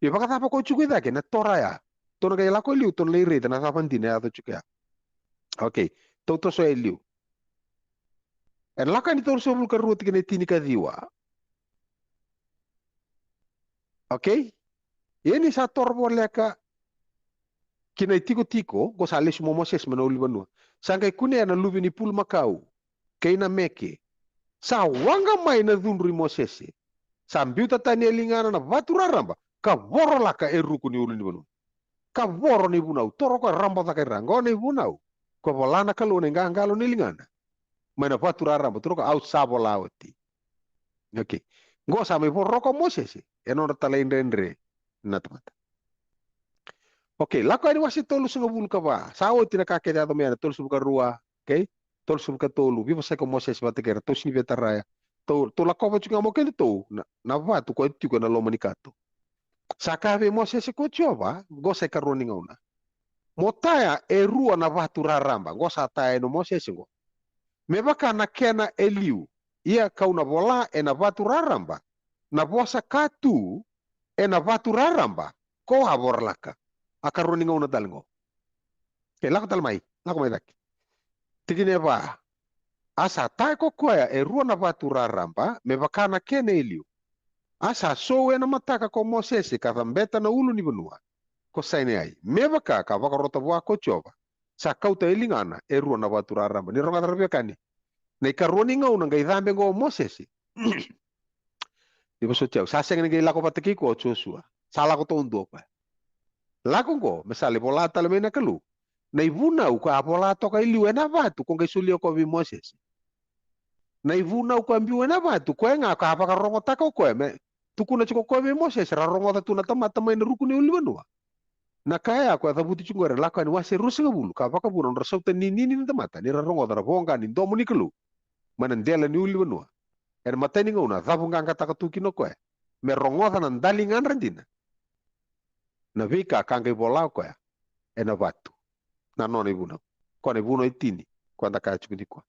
Ia vakacava ko tiko i cake na Torah ya? Tou na qai lako i liu, tou na lai raica na cava dina e yaco tiko ya. Okay, tou toso e liu. Ena Lako Yani tolusagavulu ka rua tikina e tinikaciwa. Okay? Ia ni sa toro voleka ki na itikotiko, qo sa lesu mai o Mosese mai na ulunivanua. Sa qai kunea na luve ni pulumakau kei na meke. Sa waqa mai na cudru i Mosese. Sa biuta tani e ligana na vatu raraba ka vorolaka e ruku ni ulunivanua. Ka voro na ivunau, toro koya, raba cake i ra. Qo na ivunau ko vola na Kalou na iqaqalo ni ligana mai na vatu raraba, toro koya, au sa vola oti. Okay. Qo sa mai voroka o Mosese e nodra talaidredre na tamata. Okay, Lako Yani wase tolusagavulu ka va. Sa oti na ka kece yaco mai na tolusagavulu ka rua, okay? Tolusagavulu ka tolu, veivosaki o Mosese vata kei ira, tou sega ni via tara ya. Tou, tou lakova tiko ga mai o kedatou na, na vatu koya tiko ena loma ni kato. Sa kaya vei Mosese ko Jiova, qo sa ikarua ni gauna. Mo taya e rua na vatu raraba, qo sa taya yani o Mosese qo. Me vaka na kena e liu, ia kau na vola ena vatu raraba na vosa ka tu ena vatu raraba ko a vorolaka. A karua ni gauna tale qo. Ke lako tale mai, lako mai cake. Tikina e va. A sa taya ko koya e rua na vatu raraba, me vaka na kena e liu. A sa sou ena mataka ko Mosese ka cabeta na ulunivanua ko Saineai, me vaka ka vakarota vua ko Jiova. Sa kauta e ligana e rua na vatu raraba. Ni rogoca, ra veiwekani, na ikarua ni gauna qai cabe qo o Mosese. Ni vosoti au, sa sega ni qai lako vata kei koya o Josua. Sa lako taudua o koya. Lako qo me sa lai vola tale mai na Kalou na ivunau ko a vola toka e liu ena vatu ko qai solia koya vei Mosese. Na ivunau ko a biu ena vatu, koya ga ko a vakarogotaka o koya me tukuna tiko o koya vei Mosese, ra rogoca tu na tamata mai na ruku ni ulunivanua. Na ka ya ko a cavuti tiko qori ena Lako Yani wase ruasagavulu, ka vakavuna na nodra sautaninini na tamata ni ra rogoca na voqa ni domo ni Kalou mai na dela ni ulunivanua. Ena imatai ni gauna a cavuqaqataka tu kina o koya me rogoca na daligadra dina na veika ka qai vola o koya ena vatu. Na nona ivunau. Koya na ivunau e tini ko eda kaya tiko nikua.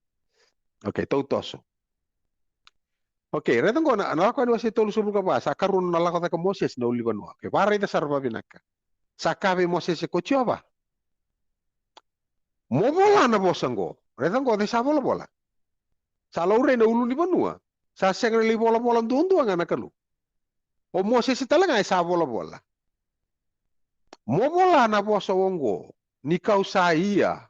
Okay, tou toso. Okay, raica qo na, na Lako Yani wase tolusagavulu ka va, sa karua na nona lako cake o Mosese na ulunivanua. Okay, vakaraica sara vakavinaka. Sa kaya vei Mosese ko Jiova, mo vola na vosa qo. Raica qo, cei sa volavola? Sa laurai na ulunivanua. Sa sega ni lai volavola duadua ga na Kalou. O Mosese tale ga e sa volavola. Mo vola na vosa oqo, ni kau sa ia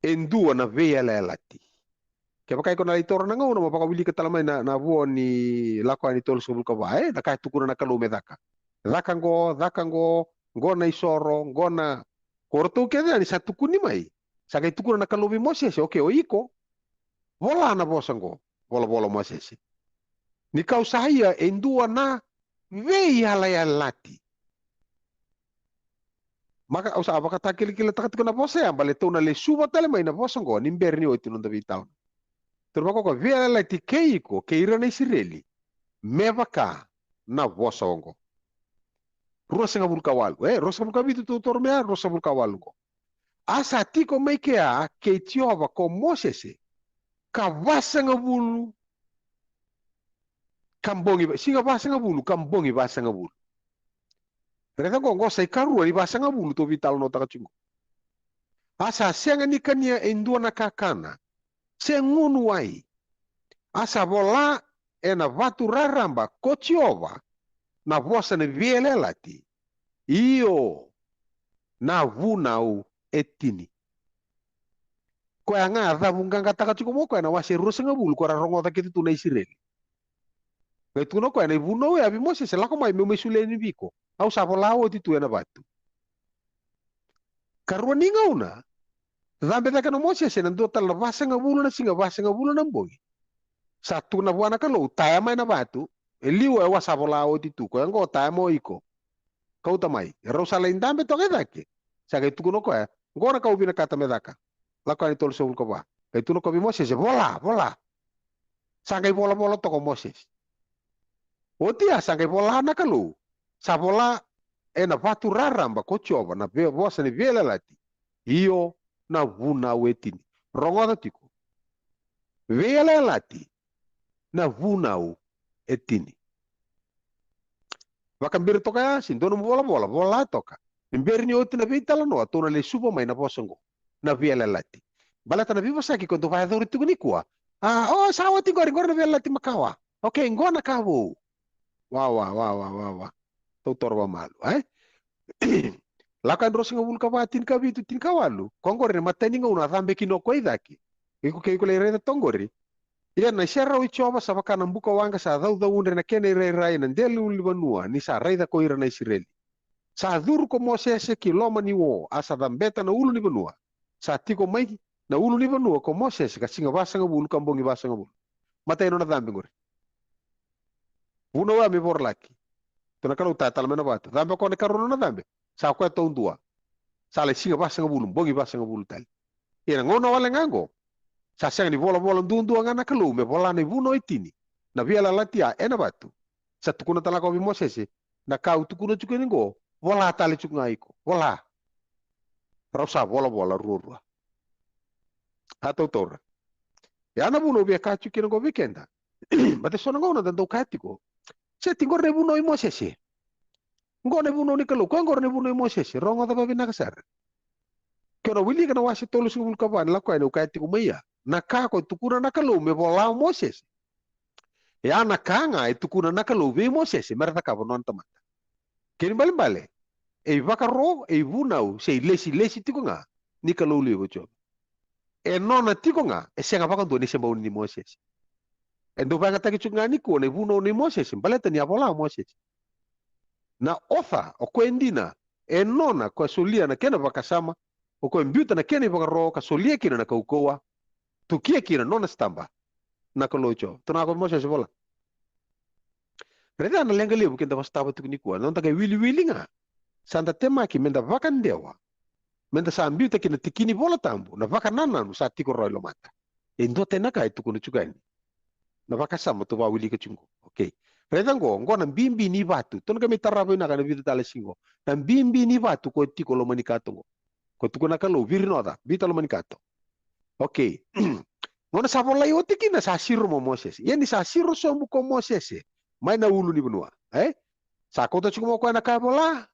e dua na veiyalayalati. Kevaka iko na lai taura na gauna mo vakawilika tale mai na, na vo ni Lako Yani tolusagavulu ka va, e, na ka e tukuna na Kalou me caka. Caka qo, caka qo, qo na isoro, qo na, ko ratou kece yani sa tukuni mai. Sa qai tukuna na Kalou vei Mosese, okay, o iko, vola na vosa qo, volavola o Mosese. Ni kau sa ia e dua na veiyalayalati. Maka, au sa vakatakilakilataka tiko na vosa ya, baleta tou na lesuva tale mai na vosa qo ni bera ni oti na noda veitalanoa. Tou na vakaukauwa, veiyalayalati kei iko, kei ira na Isireli, me vaka na vosa oqo. Ruasagavulu ka walu, e, ruasagavulu ka vitu tou toro mai ya, ruasagavulu ka walu qo. A sa tiko mai kea kei Jiova ko Mosese ka vasagavulu ka bogi va-, siga vasagavulu ka bogi vasagavulu. Raica qo, qo sa ikarua ni vasagavulu tou veitalanoataka tiko qo. A sa sega ni kania e dua na kakana se gunu wai. A sa vola ena vatu raraba ko Jiova na vosa ni veiyalayalati, io, na vunau e tini. Koya ga a cavuqaqataka tiko mai o koya na wase ruasagavulu ko ra rogoca kece tu na Isireli. Qai tukuna o koya na ivunau ya vei Mosese, lako mai meu mai solia yani vei iko. Au sa vola oti tu ena vatu. Karua ni gauna, cabe cake na Mosese ena dua tale na vasagavulu na siga, vasagavulu na bogi. Sa tukuna vua na Kalou, taya mai na vatu, e liu, e, au sa vola oti tu, koya qo taya mai o iko. Kauta mai, e rau sa lai dabe toka e cake. Sa qai tukuna o koya, qo na ka au vinakata me caka. Lako Yani tolusagavulu ka va. Qai tukuna o koya vei Mosese, vola, vola. Sa qai volavola toka o Mosese. Oti ya sa qai vola na Kalou. Sa vola ena vatu raraba ko Jiova na vei, vosa ni veiyalayalati, io na vunau e tini. Rogoca tiko. Veiyalayalati na vunau e tini. Vakabira toka ya, se dua nomu volavola, vola toka. Ni bera ni oti na veitalanoa, tou na lesuva mai na vosa oqo, na veiyalayalati. Baleta na veivosaki ko dou vakayacora tiko nikua. A, o, sa oti qori, qori na veiyalayalati makawa. Okay, qo na ka vou. Wa, wa, wa, wa, wa, wa. Tou toro vamalu, e? Lako yani ruasagavulu ka va, tinikavitu, tinikawalu. Ko qori na imatai ni gauna a cabe kina o koya i cake. Iko, ke iko lai raica toka qori. Ia na iserau i Jiova sa vaka na buka waqa sa caucaudre na kena irairai ena dela ni ulunivanua, ni sa raica ko ira na Isireli. Sa curu ko Mosese ki loma ni o, a sa cabeta na ulunivanua. Sa tiko mai na ulunivanua ko Mosese ka siga vasagavulu ka bogi vasagavulu. Matai nona cabe qori. Vunau ya me vorolaki. Tou na Kalou, taya tale mai na vatu. Cabe o koya na ikarua nona cabe. Sa koya taudua. Sa lai siga vasagavulu, bogi vasagavulu tale. Ia na gauna wale ga oqo, sa sega ni volavola duadua ga na Kalou me vola na ivunau e tini, na veiyalayalati ya ena vatu. Sa tukuna tale ga o koya vei Mosese, na ka au tukuna tiko yani oqo, vola tale tiko ga iko. Vola. Rau sa volavola ruarua. A tautaura. Ia na vuna au via kaya tiko kina oqo vei keda. Baleta so na gauna da dau kaya tiko, se ti qori na ivunau i Mosese. Qo na ivunau ni Kalou, koya qori na ivunau i Mosese. Rogoca vavinaka sara. Ke o na wilika na wase tolusagavulu ka va ni Lako Yani, au kaya tiko mai ya. Na ka ko tukuna na Kalou me vola o Mosese, e a na ka ga e tukuna na Kalou vei Mosese me ra cakava nona tamata. Kena ibalebale, e ivakaro, e ivunau, se ilesilesi tiko ga ni Kalou levu o Jiova. E nona tiko ga, e sega vakadua ni se bau ni Mosese. E dau vakayagataki tiko ga nikua na ivunau nei Mosese, baleta ni a vola o Mosese. Na author, o koya e dina, e nona, koya solia na kena vakasama, o koya biuta na kena ivakaro ka solia kina na kaukauwa, tukia kina nona sitaba na Kalou o Jiova. Tukuna ko Mosese, vola. Raica na leqa levu keda vakasotava tiko nikua, na noda qai wiliwili ga. Sa da temaki meda vakadewa, meda sa biuta kina tikini Vola Tabu na vakanananu sa tiko rawa i lomada. E dua tani na ka e tukuna tiko yani na vakasama tou vakawilika tiko qo. Okay. Raica qo, qo na bibi ni vatu. Tou na qai mai tarava vinaka na vica tale siga qo. Na bibi ni vatu ko tiko loma ni kato qo. Ko tukuna na Kalou, viri noca, biuta loma ni kato. Okay. Gauna sa volai oti kina sa siro mai o Mosese. Ia ni sa siro sobu ko Mosese mai na ulunivanua, e? Sa kauta tiko mai o koya na ka e vola,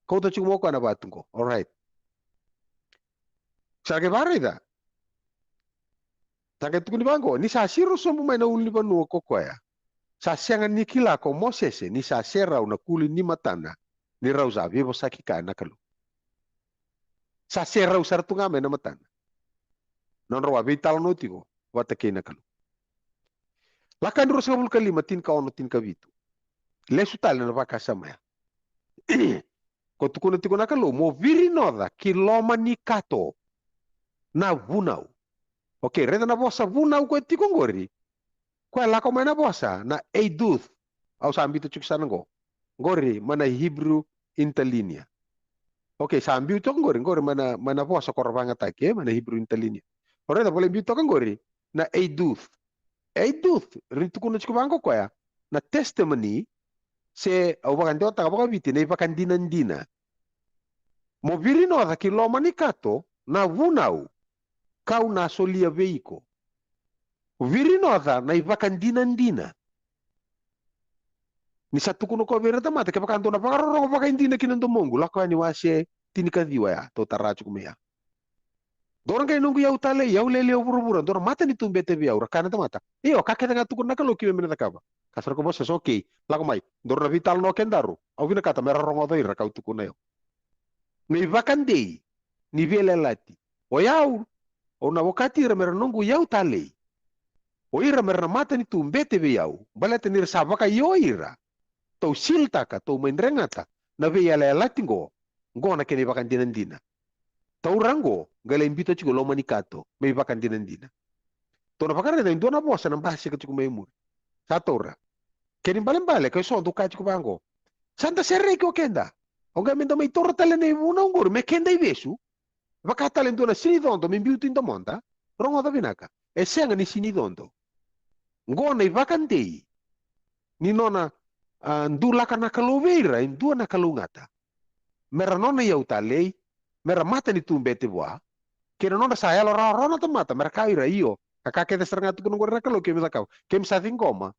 kauta tiko mai o koya na vatu qo. Alright. Sa qai vakaraica. Sa qai tukuni vaqo, ni sa siro sobu mai na ulunivanua ko koya, sa sega ni kila ko Mosese ni sa serau na kuli ni matana, ni rau sa veivosaki kaya na Kalou. Sa serau sara tu ga mai na matana. Nodrau a veitalanoa tiko vata kei na Kalou. Lako Yani ruasagavulu ka lima, tinikaono, tinikavitu. Lesu tale na vakasama ya. Ko tukuna tiko na Kalou, mo viri noca ki loma ni kato na vunau. Okay, raica na vosa vunau ko tiko qori. Koya lako mai na vosa na eiduth. Au sa biuta tiko sara qo. Qori mai na Hebrew Interlinear. Okay, sa biu toka qori, qori mai na, mai na vosa ko ra vakayagataki, e, mai na Hebrew Interlinear. O raica, volai biu toka qori na eiduth. Eiduth, ni tukuna tiko vaqo koya na testimony, se au vakadewataka vakaviti na ivakadinadina. Mo viri noca ki loma ni kato na vunau kau na solia vei iko. Viri noca na ivakadinadina. Ni sa tukuna ko vei ira na tamata, kevaka dou na vakarorogo vakaidina ki na domoqu, Lako Yani wase tinikaciwa ya, tou tara tiko mai ya. Dou na qai noqu iyau talei, iyau lele o vuravura, dou na matanitu bete vei au, ra kaya na tamata. Io, ka kece ga tukuna na Kalou keimami na cakava. Ka sara ko Mosese, okay, lako mai, dou na veitalanoa kedaru. Au vinakata me ra rogoca ira ka au tukuna o yau. Me ivakadei ni veiyalayalati. O yau, au na okati ira me ra noqu iyau talei. O ira me ra na matanitu bete vei au, baleta ni ra sa vakaio ira. Tou siltaka, tou mai dregata na veiyalayalati qo, qo na kena ivakadinadina. Taura qo, qai lai biuta tiko loma ni kato, me ivakadinadina. Tou na vakaraica e dua na vosa na basika tiko mai muri. Sa taura. Kena ibalebale, ke so dou kaya tiko vaqo, sa da sereki o keda. O qai me da mai taura tale na ivunau qori me keda ivesu. Vaka tale e dua na sinicodo me biu tu i domoda. Rogoca vinaka. E sega ni sinicodo. Qo na ivakadei ni nona, a, dulaka na Kalou vei ira e dua na kalougata. me ra nona iyau talei, me ra matanitu bete vua, kei na nodra sa yalo rawarawa na tamata me ra kaya o ira, io, ka ka kece sara ga tukuna oqori na Kalou keimami cakava, keimami sa ciqoma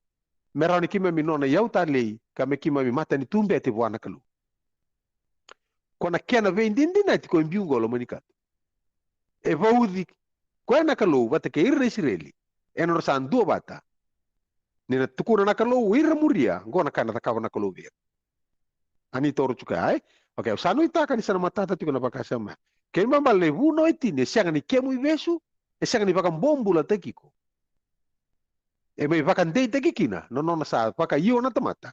me rawa ni keimami nona iyau talei ka me keimami matanitu bete vua na Kalou. Ko na kena veidinadinati ko e biu oqo, lomani kato. E vauci koya na Kalou vata kei ira na Isireli ena nodra sa duavata, ni na tukuna na Kalou o ira muria, oqo na ka ena cakava na Kalou vei ira. A ni taura tiko ya, e? Okay, au sa nuitaka ni sa na matata tiko na vakasama ya. Kena ibalebale na ivunau e tini, e sega ni kemu ivesu, e sega ni vakabobulataki iko. E mai vakadeitaki kina na nona sa vakaio na tamata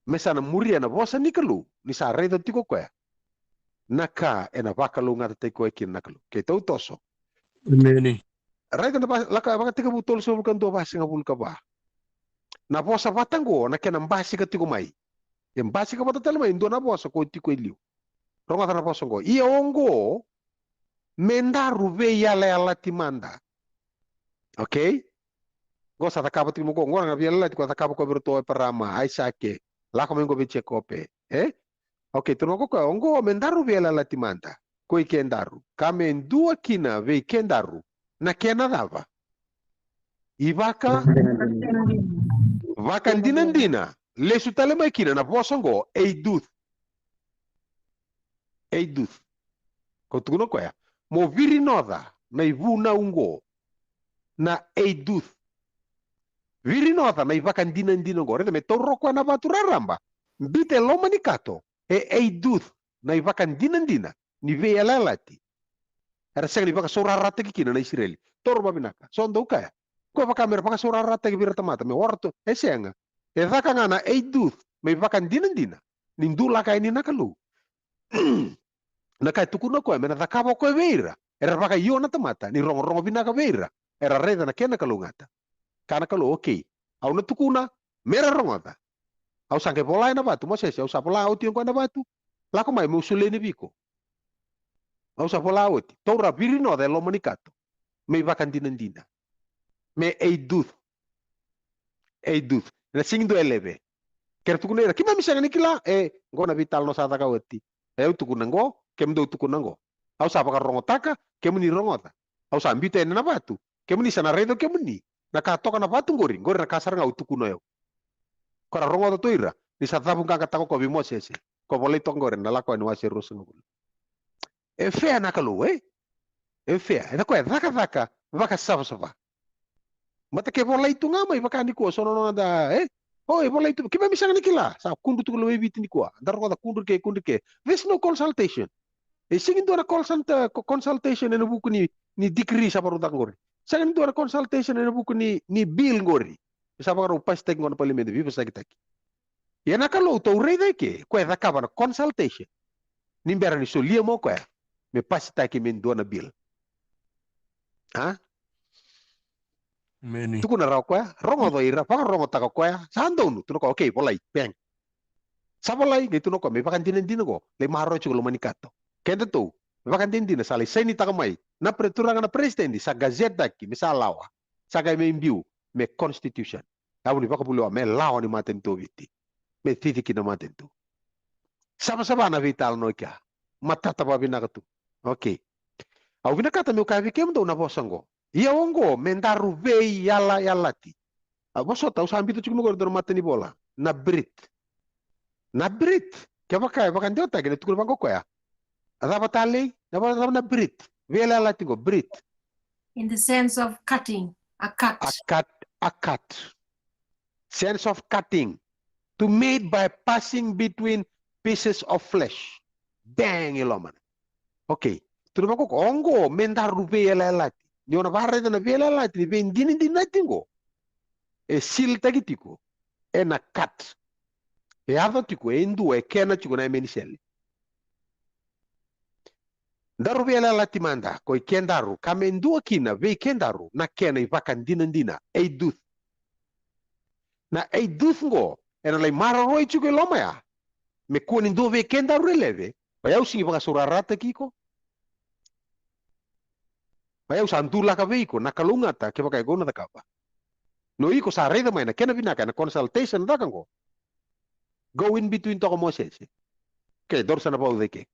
me sa na muria na vosa ni Kalou, ni sa raica tiko o koya na ka ena vakalougatataki koya kina na Kalou. Keitou toso. Emeni. Raica na va-, Laka Vakatekivu tolusagavulu ka dua, vasagavulu ka va. Na vosa vata oqo na kena basika tiko mai. E basika vata tale mai e dua na vosa ko tiko e liu. Rogoca na vosa oqo. Ia oqo, me daru veiyalayalati mada. Okay? Oqo sa cakava tiko mai oqo, oqo na veiyalayalati ko a cakava ko vei iratou o Eparama, Aisake, lako mai oqo vei Jekope. E? Okay, tukuna o koya, oqo me daru veiyalayalati mada ko i kedaru, ka me dua kina vei kedaru na kena cava? Ivaka, vakadinadina. Lesu tale mai kina na vosa oqo, eiduth. Eiduth. Ko tukuna o koya, mo virinoca na ivunau oqo, na eiduth. Virinoca na ivakadinadina oqo. Raica me taura o koya na vatu raraba, biuta e loma ni kato, e eiduth na ivakadinadina ni veiyalayalati era sega ni vakasaurarataki kina na Isireli. Taura vakavinaka, so dau kaya, ko vaka me ra vakasaurarataki vei ira tamata, me ora tu, e sega. E caka ga na eiduth me ivakadinadina ni dulaka yani na Kalou. Na ka e tukuna o koya me na cakava o koya vei ira era vakaio na tamata, ni rogorogo vinaka vei ira, era raica na kena kalougata. Kaya na Kalou, okay, au na tukuna, me ra rogoca. Au sa qai vola ena vatu, Mosese, au sa vola oti oqo ena vatu. Lako mai meu solia yani vei iko. Au sa vola oti. Taura, virinoca e loma ni kato me ivakadinadina. Me eiduth. Eiduth. Ena sega ni dua e leve. Ke ra tukuna o ira, keimami sega ni kila, e, oqo na veitalanoa sa caka oti. E, au tukuna oqo, kemudou tukuna oqo. Au sa vakarogotaka, kemuni rogoca. Au sa biuta yani na vatu, kemuni sa na raica o kemuni na ka toka na vatu oqori, oqori na ka sara ga au tukuna o yau. Ko ra rogoca tu o ira ni sa cavuqaqataka o koya vei Mosese, ko volai toka oqori ena Lako Yani wase ruasagavulu. E fair na Kalou, e? E fair. Ena koya e cakacaka vakasavasava. Mata ke volai tu ga mai vaka nikua, so na noda, e? O, e volai tu, keimami sega ni kila. Sa kudru tu ko loma i Viti nikua. Da rogoca kudru ke, kudru ke. There's no consultation. E sega ni dua na consult-, co-, consultation ena vuku ni, ni decree sa vakarau caka oqori. Sega ni dua na consultation ena vuku ni, ni bill oqori. Sa vakarau pasitaki oqo na palimedi, veivosakitaki. Ia na Kalou tou raica eke, koya e cakava na consultation ni bera ni solia mai o koya me pasitaki me dua na bill. A? Emeni. Tukuna rawa o koya, rogoca o ira, vakarogotaka o koya, sa donu, tukuna o koya, okay, volai, bang. Sa volai, qai tukuna o koya, me ivakadinadina oqo, lai maroroi tiko loma ni kato. Kedatou, ivakadinadina sa lai sainitaka mai na pre-, turaga na peresitedi, sa gazetaki me sa lawa, sa qai mai biu me constitution. Yavu ni vakavulewa me lawa ni matanitu o Viti, me cici kina matanitu. Savasava na veitalanoa i kea. Matata vakavinaka tu. Okay. Au vinakata meu kaya vei kemudou na vosa oqo. Ia oqo me daru veiyalayalati. A, vosota, au sa biuta tiko mai oqori e dua na matanivola. Na Brit. Na Brit. Kevaka e vakadewataki, ena tukuna vaqo o koya. A cava talei? Na va-, cava na Brit? Veiyalayalati oqo, Brit. In the sense of cutting, a cut. A cut, a cut. Sense of cutting. To made by passing between pieces of flesh. Bang, i lomana. Okay. Tukuna vaqo o koya, oqo me daru veiyalayalati. Ni o na vakaraica na veiyalayalati ni veidinadinati oqo, e silitaki tiko ena cut. E yaco tiko e dua, e kena tiko na yame ni sele. Daru veiyalayalati mada ko i kedaru, ka me dua kina vei kedaru na kena ivakadinadina, eiduth. Na eiduth oqo ena lai maroroi tiko i loma ya, me kua ni dua vei kedaru e leve. O yau sega ni vakasaurarataki iko. O yau sa dulaka vei iko na kalougata, kevaka e qo na cakava. No iko sa raica mai na kena vinaka ena consultation caka oqo. Go in between toka o Mosese. Ke daru sa na vauca i ke.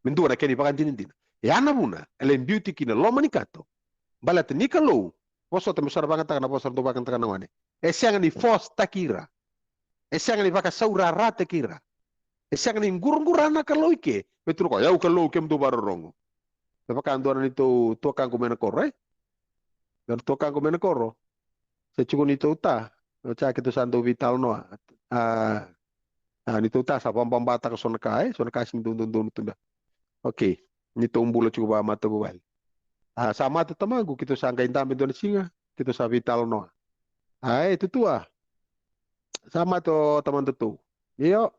Me dua na kena ivakadinadina. E a na vuna e lai biuti kina loma ni kato. Baleta ni Kalou, vosota me sa na vagataka na vosa dau vagataka na gone. E sega ni force-taki ira. E sega ni vakasaurarataki ira. E sega ni quraqura na Kalou i ke. Me tukuna o koya, au Kalou, kemudou vakarorogo. Me vaka dua na neitou tuakaqu mai na koro, e? Dua na tuakaqu mai na koro. Se tiko neitou ta. O ca keitou sa dau veitalanoa. A, a, neitou ta sa vababataka so na ka, e? So na ka sega ni dau dodonu tu beka. Okay. Neitou bula tiko vakamatavuvale. A, sa mate tamaqu, keitou sa qai dabe dua na siga, keitou sa veitalanoa. A, e, Tutua. Sa mate o tamadatou. Io.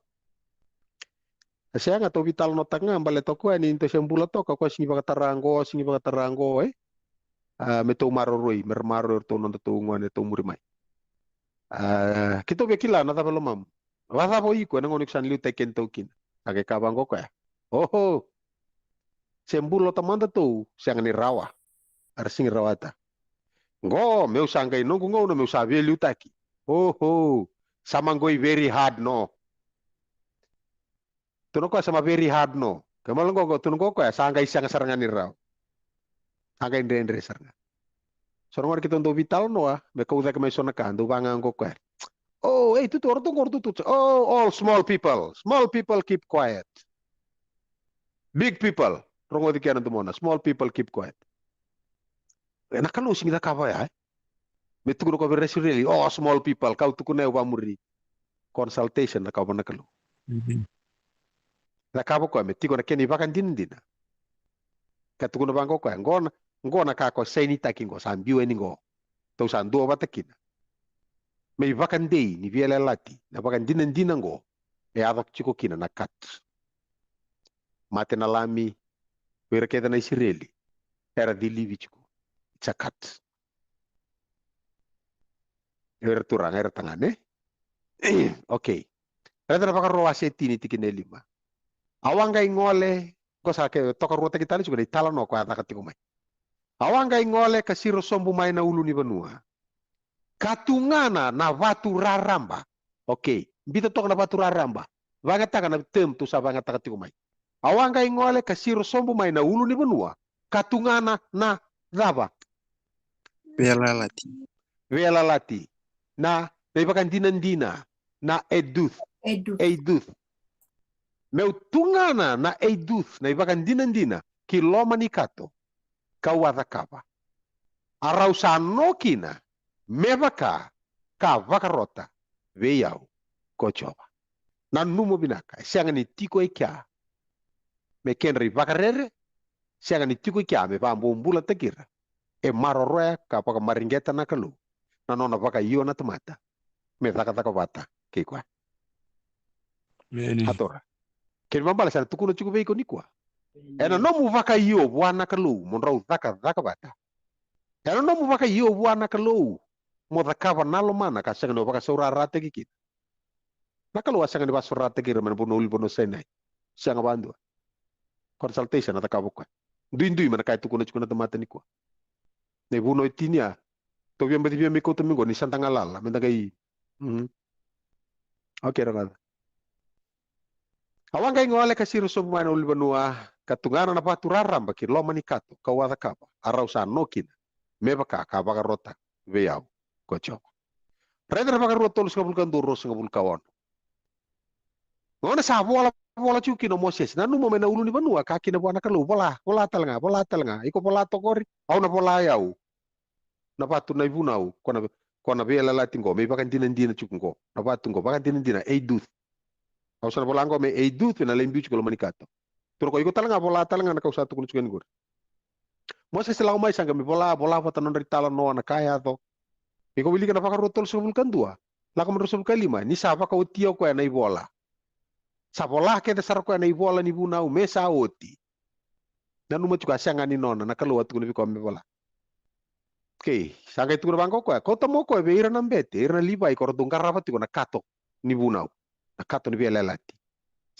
E sega, tou veitalanoataka ga, baleta o koya ni tou se bula toka, o koya sega ni vakatara qo, sega ni vakatara qo, e? A, me tou maroroi, me ra maroroi o ratou nodatou gone, tou muri mai. A, keitou via kila na cava e lomamu. Vakacava o iko ena gauna iko sa na liutaki kedatou kina? Sa qai kaya vaqo o koya, oho, se bula o tamadatou, sega ni rawa. Era sega ni rawata. Qo, meu sa qai noqu gauna meu sa veiliutaki. Oho, sa ma qoi very hard no. Tukuna o koya sa ma very hard no. Ke mala qo, qo tukuna qo o koya sa qai sega sara ga ni rawa. Sa qai dredre sara ga. So na gone keitou dau veitalanoa, me kau cake mai so na ka, dau vaqo o koya. Oh, ei, Tutua, o ratou qo, o ratou tu. Oh, all small people. Small people keep quiet. Big people, rogoci kena domona. Small people keep quiet. E na Kalou sega ni cakava oya, e? Me tukuna o koya vei ira na Isireli, oh, small people, kau tukuna, au vamuri. Consultation na cakava na Kalou. Mhm. Cakava o koya me tiko na kena ivakadinadina. Ka tukuna vaqo o koya, qo na, qo na ka ko sainitaki qo, sa biu yani qo. Tou sa duavata kina. Me ivakadei ni veiyalayalati, na vakadinadina qo, e yaco tiko kina na cut. Mate na lami, o ira kece na Isireli era cilivi tiko. It's a cut. O ira turaga, era tagane. Okay. Raica na Vakarua wase tini tikina e lima. Au a qai gole, qo sa ke tokaruataki tale tiko na italanoa koya a caka tiko mai. Au a qai gole ka siro sobu mai na ulunivanua. Ka tugana na vatu raraba. Okay. Biuta toka na vatu raraba. Vakayagataka na term tou sa vakayagataka tiko mai. Au a qai gole ka siro sobu mai na ulunivanua. Ka tugana na cava? Veiyalayalati. Veiyalayalati. Na, na ivakadinadina. Na eidut. Eidut. Eidut. Meu tugana na eidut, na ivakadinadina, ki loma ni kato. Kau a cakava. A rau sa no kina, me vaka, ka vakarota, vei au, ko Jiova. Nanuma vinaka, e sega ni tiko e kea me kedra ivakarere, sega ni tiko e kea me vakabobulataki ira. E maroroya ka vakamareqeta na Kalou na nona vakaio na tamata me cakacaka vata kei koya. Emeni. A tora. Kena ibalebale sa na tukuna tiko vei iko nikua. Ena nomu vakaio vua na Kalou mo drau cakacaka vata. Ena nomu vakaio vua na Kalou mo cakava na lomana ka sega ni vakasaurarataki kina. Na Kalou a sega ni vakasaurarataki ira mai na vanua, ulunivanua o Sainai. Sega vakadua. Consultation a cakava o koya. Duidui mai na ka e tukuna tiko na tamata nikua. Na ivunau e tini a. Tou via baci via mai kauta mai qo ni sa da galala. Me da qai. Mhm. Okay, rogoca. Au a qai gole ka siro sobu mai na ulunivanua, ka tugana na vatu raraba ki loma ni kato, kau a cakava, a rau sa no kina, me vaka ka vakarota vei au ko Jiova. Raica na Vakarua tolusagavulu ka dua, ruasagavulu ka ono. Gauna sa volavola tiko kina o Mosese, nanuma mai na ulunivanua, kaya kina vua na Kalou, vola, vola tale ga, vola tale ga, iko vola toka qori, au na vola e au. Na vatu na ivunau, ko na, ko na veiyalayalati qo, me ivakadinadina tiko qo. Na vatu qo, vakadinadina, eidut. Au sa na vola qo me eidut, na lai biu tiko loma ni kato. Tukuna o koya, iko tale ga, vola tale ga na ka au sa tukuna tiko yani qori. Mosese lako mai sa qai mai vola, vola vata na nodra italanoa na ka e yaco. Iko wilika na Vakarua tolusagavulu ka dua, lako mai ruasagavulu ka lima, ni sa vakaotia o koya na ivola. Sa vola kece sara o koya na ivola ni vunau, me sa oti. Nanuma tiko a sega ni nona, na Kalou a tukuna vei koya me vola. Okay, sa qai tukuna vaqo o koya, kauta mai o koya vei ira na bete, ira na Livai, ko ratou qarava tiko na kato ni vunau, na kato ni veiyalayalati.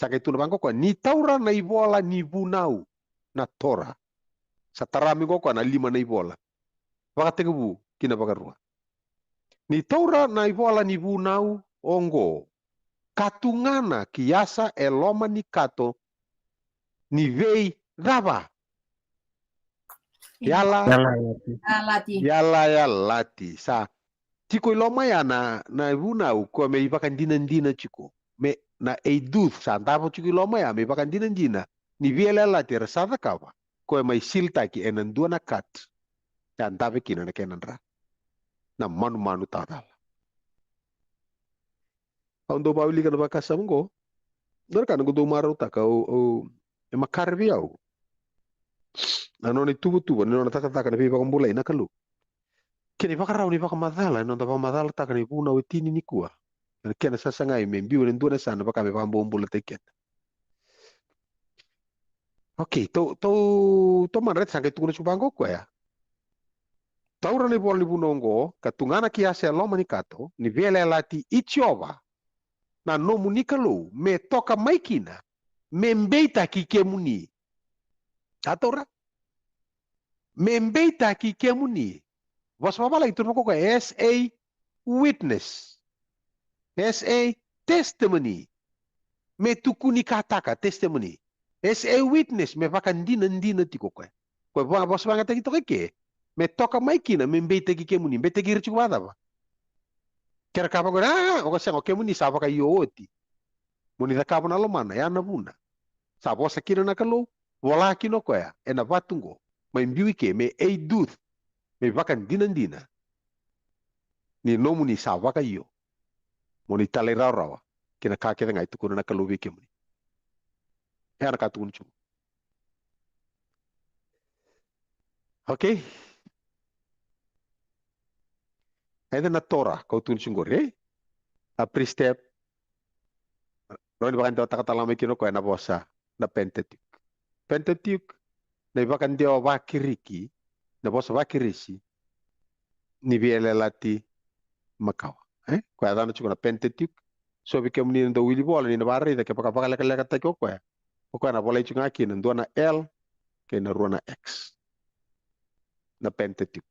Sa qai tukuna vaqo o koya, ni taura na ivola ni vunau, na Tora. Sa tara mai qo o koya na lima na ivola. Vakatekivu ki na Vakarua. Ni taura na ivola ni vunau oqo, ka tugana ki yasa e loma ni kato ni vei cava? Yala. Yala yalati. Yala yalati. Yala yalati. Sa tiko i loma ya na, na vunau ko me ivakadinadina tiko. Me na eiduth sa davo tiko i loma ya me ivakadinadina ni veiyalayalati era sa cakava. Ko e mai siltaki ena dua na kat. Sa dave kina na kena dra. Na manumanu tawacala. Au dau vawilika na vakasama oqo. Na ka na qo dau marautaka au, au, e makare vei au. Na nona ituvatuva, na nona cakacaka na veivakabulai na Kalou. Kena ivakarau ni vakamacala, na noda vakamacalataka na ivunau e tini nikua. Na kena sasagai me biu ena dua na yasana vaka me vakabobulataki keda. Okay, tou, tou, tou madra sa qai tukuna tiko vaqo koya. Taura na ivola ni vunau oqo, ka tugana ki yasa e loma ni kato, ni veiyalayalati i Jiova, na nomuni Kalou, me toka mai kina, me beitaki kemuni. A taura? Me beitaki kemuni. Vosa vavalagi tukuna vaka koya, as a witness. As a testimony. Me tukuni kataka, testimony. As a witness, me vakadinadina tiko koya. Koya va, vosa vagataki toka ke. Me toka mai kina, me beitaki kemuni. Beitaki ira tiko vacava? Kera ka vaka, a, o ka sega, o kemuni sa vakaio oti. Mo ni cakava na lomana, ya na vuna. Sa vosa kina na Kalou, vola kina o koya, ena vatu qo, mai biu i ke, me eiduth, me vakadinadina. Ni nomuni sa vakaio. Mo ni talairawarawa, kei na ka kece ga e tukuna na Kalou vei kemuni. E ya na ka tukuna tiko. Okay. Eda na Torah, kau tukuna tiko qori, e? A precept, rawa ni vakadewataka tale mai kina o koya na vosa na Pentateuch. Pentateuch, na ivakadewa vaKirisi, na vosa vaKirisi, ni veiyalayalati makawa. E? Koya yacana tiko na Pentateuch. So vei kemuni na dau wili vola ni na vakaraica kevaka vakalekalekataki o koya. O koya na volai tiko ga kina dua na L kei na rua na X. Na Pentateuch.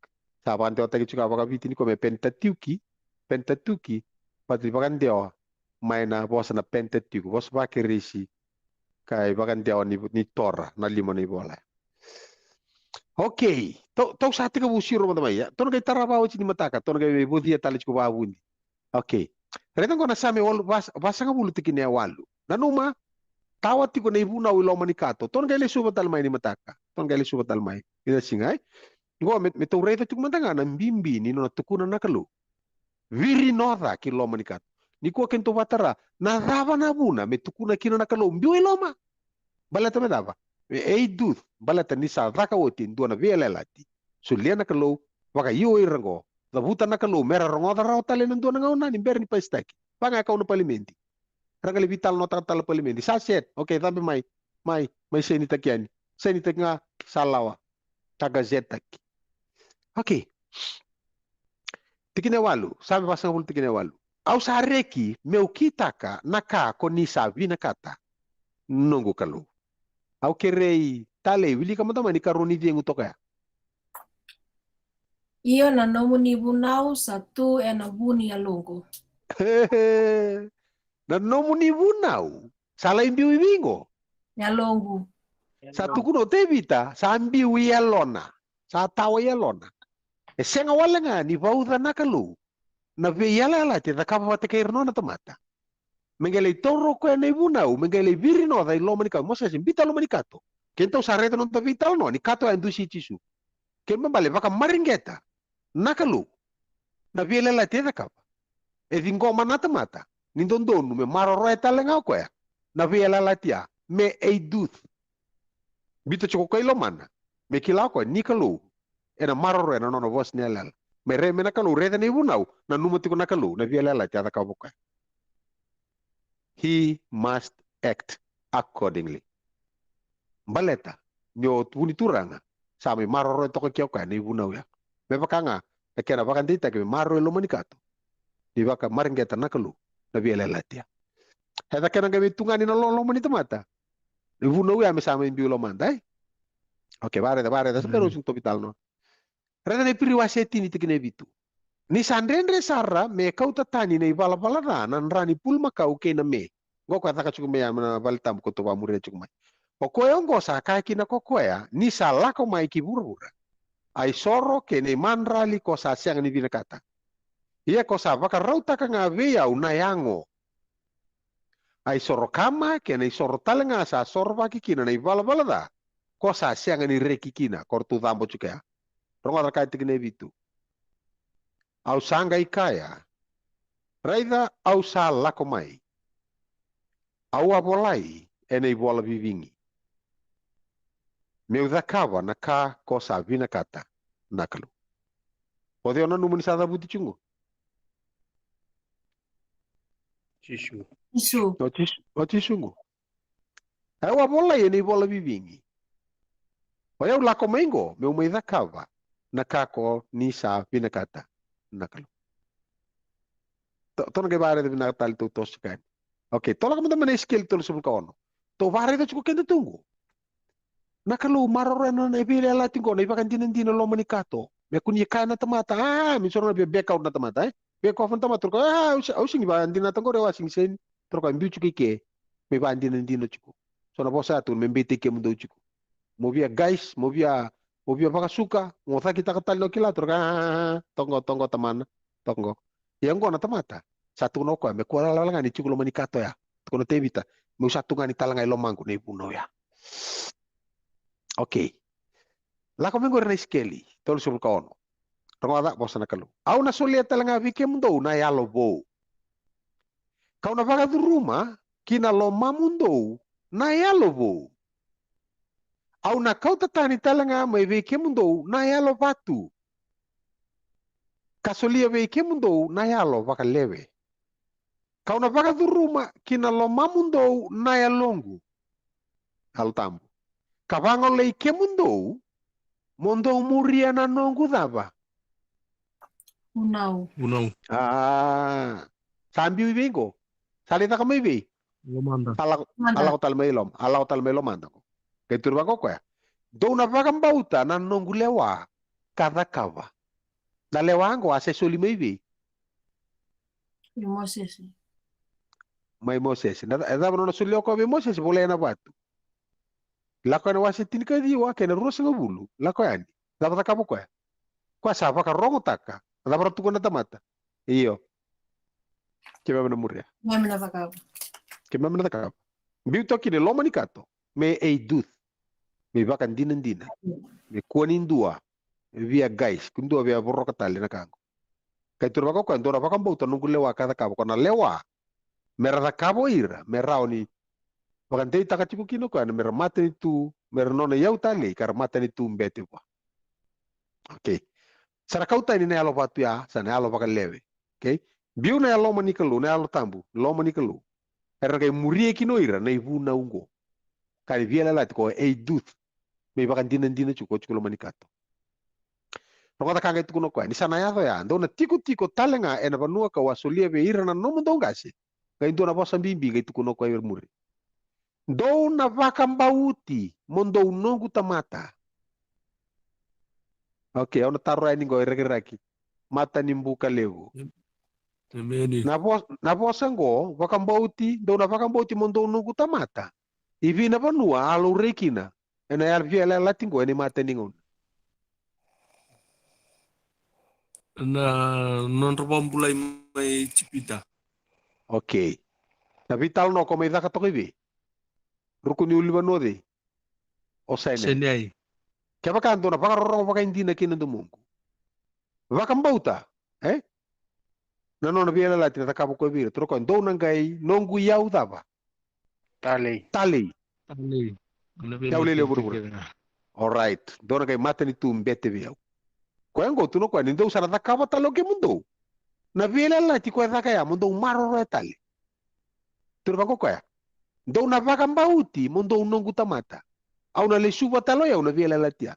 Sa vakadewataki tiko ga vakaviti ni koya me Pentateuch, Pentateuch, vata ni vakadewa mai na vosa na Pentateuch, vosa vaKirisi, ka ivakadewa ni, ni Torah, na lima na ivola. Okay, tou, tou sa tekivu siro mada mai, ia. Tou na qai tarava oti ni mataka, tou na qai vocia tale tiko vavuni. Okay. Raica qo na Same walu, vas, vasagavulu tikina e walu. Nanuma, tawa tiko na ivunau i loma ni kato. Tou na qai lesuva tale mai ni mataka. Tou na qai lesuva tale mai. Ina siga, e? Qo me, me tou raica tiko mada ga na bibi ni nona tukuna na Kalou. Viri noca ki loma ni kato. Nikua keitou vatara, na cava na vuna me tukuna kina na Kalou biu i loma? Baleta me cava? Me eiduth, baleta ni sa caka oti e dua na veiyalayalati. Solia na Kalou, vakaio ira qo. Cavuta na Kalou, mera rogoca rawa tale na dua na gauna ni bera ni pasitaki. Vaka ga e kau na palimedi. Ra qai lai veitalanoataka tale na palimedi. Sa set, okay, cabe mai, mai, mai sainitaki yani. Sainitaki ga, sa lawa. Ka gazetaki. Okay. Tikina e walu, Same vasagavulu tikina e walu. Au sa reki meu kitaka na ka ko ni sa vinakata, noqu Kalou. Au kerei tale, wilika mada mai na ikarua ni cegu toka ya. Io, na nomuni vunau sa tu ena vu ni yaloqu. Na nomuni vunau sa lai biu i vei qo? Yaloqu. Sa tukuna o Tevita, sa biu i yalona. Sa tawa i yalona. E sega wale ga ni vauca na Kalou na veiyalayalati e cakava vata kei ira nona tamata. Me qai lai taura o koya na ivunau, me qai lai viri noca i loma ni kato. Mosese, biuta loma ni kato. Keitou sa raica na noda veitalanoa ni kato ya e dusi Jisu. Kena ibalebale vakamareqeta na Kalou na veiyalayalati e cakava. E ciqoma na tamata ni dodonu me maroroya tale ga o koya na veiyalayalati ya, me eiduth. Biuta tiko o koya i lomana me kila o koya ni Kalou, ena maroroya na nona vosa ni yalayala. Me raica me na Kalou, raica na ivunau, nanuma tiko na Kalou na veiyalayalati a cakava o koya. He must act accordingly. Baleta ni o vu ni Turaga sa mai maroroya toka kei o koya na ivunau ya. Me vaka ga na kena vakadeitaki me maroroya e loma ni kato, ni vakamareqeta na Kalou na veiyalayalati ya. E ca kena qai mai tugani na loloma ni tamata. Na ivunau ya me sa mai biu i lomada, e? Okay, vakaraica, vakaraica. Sa qai rauti na tou veitalanoa. Raica na Iperiu wase e tini tikina e vitu. Ni sa dredre sara me kauta tani na ivalavala ca na dra ni pulumakau kei na me. Qo koya caka tiko mai ya na vale tabu ko tou vakamuria tiko mai. O koya oqo sa kaya kina ko koya ni sa lako mai ki vuravura. A isoro kei na imadrali ko sa sega ni vinakata. Ia ko sa vakarautaka ga vei au na yago. A isoro kama kei na isoro tale ga sa sorovaki kina na ivalavala ca ko sa sega ni reki kina, ko ratou cabo tiko ya. Rogoca na ka e tikina e vitu. Au sa qai kaya, raica au sa lako mai. Au a volai ena ivola vivigi. Meu cakava na ka ko sa vinakata na Kalou. O cei o nanuma ni sa cavuti tiko qo? Jisu. Jisu. O Jisu, o Jisu qo. Au a volai ena ivola vivigi. O yau lako mai qo, meu mai cakava na ka ko ni sa vinakata na Kalou. Tou na qai vakaraica vinaka tale tou toso yani. Okay, tou lako mada mai na Isikeli tolusagavulu ka ono. Tou vakaraica tiko keda tu qo. Na Kalou maroroya na nona veiyalayalati qo, na ivakadinadina, loma ni kato. Me kua ni kaya na tamata, a, me soro na via back out na tamata, e? Back off na tamata, toro koya, a, au sega ni vakadinata qori, au a sega ni sega ni. Toro koya, biu tiko i ke, me vakadinadina tiko. So na vosa ya tu, me beitaki kemudou tiko. Mo via guys, mo via, mo via vakasuka, mo cakitaka tale na kila, toro koya, a, toqo, toqo tamana, toqo. Ia qo na tamata, sa tukuna o koya, me kua lala ga ni tiko loma ni kato ya. Tukuna o Tevita, meu sa tu ga ni tale ga i lomaqu na ivunau ya. Okay. Lako mai qori na Isikeli, tolusagavulu ka ono. Rogoca vosa na Kalou. Au na solia tale ga vei kemudou na yalo vou. Kau na vakacuruma ki na lomamudou na yalo vou. Au na kauta tani tale ga mai vei kemudou na yalo vatu. Ka solia vei kemudou na yalo vakalewe. Kau na vakacuruma ki na lomamudou na yaloqu. Yalo tabu. Ka vagolei kemudou, mo dou muria na noqu cava? Vunau. Vunau. A, sa biu i vei qo? Sa lai caka mai vei? Lomada. A lako, a lako tale mai loma, a lako tale mai lomada qo. Qai tukuna vaka o koya. Dou na vakabauta na noqu lewa ka cakava. Na lewa qo a se soli mai vei? I Mosese. Mai Mosese. Na, e cava nona solia o koya vei Mosese, volai ena vatu. Lako ena wase tinikaciwa kei na ruasagavulu. Lako yani. Cava cakava o koya? Koya sa vakarogotaka. Cava ra tukuna na tamata? Io. Keimami na muria. Keimami na cakava. Keimami na cakava. Biu toka kina i loma ni kato. Me eiduth. Me ivakadinadina. Me kua ni dua via guys, kua ni dua via voroka tale na ka qo. Qai tukuna vaka o koya, dou na vakabauta na noqu lewa ka cakava, ko na lewa me ra cakava o ira, me rawa ni vakadeitaka tiko kina o koya, me ra matanitu, me ra nona iyau talei, ka ra matanitu bete vua. Okay. Sa ra kau tani na yalo vatu ya, sa na yalo vakalewe. Okay. Biu na yaloma ni Kalou, na yalo tabu, loma ni Kalou. Era na qai muria kina o ira na ivunau qo. Ka ni via lalati ko eiduth. Me ivakadinadina tiko, tiko loma ni kato. Rogoca ka qai tukuna o koya, ni sa na yaco ya, dou na tikotiko tale ga ena vanua kau a solia vei ira na nomudou qase. Qai dua na vosa bibi qai tukuna o koya i muri. Dou na vakabauti mo dou noqu tamata. Okay, au na taro yani qo e Rakiraki. Mata ni buka levu. Emeni. Na vo-, na vosa qo, vakabauti, dou na vakabauti mo dou noqu tamata. I vei na vanua a laurai kina ena yalo, via lalati qo ena imatai ni gauna? Na nodra vakabulai mai Ijipita. Okay. Na veitalanoa ko mai caka toka i vei? Ruku ni ulunivanua o cei? O Sainai. Sainai. Kevaka dou na vakarorogo vakaidina kei na domoqu. Vakabauta, e? Na nona veiyalayalati na cakava o koya vei ira. Toro koya, dou na qai noqu iyau cava? Talei. Talei. Talei. Iyau leilei vuravura. Alright. Dou na qai matanitu bete vei au. Koya qo tukuna o koya ni dou sa na cakava tale o kemudou na veiyalayalati koya e caka ya mo dou maroroya tale. Tukuna vaka o koya. Dou na vakabauti mo dou noqu tamata. Au na lesuva tale o yau na veiyalayalati ya.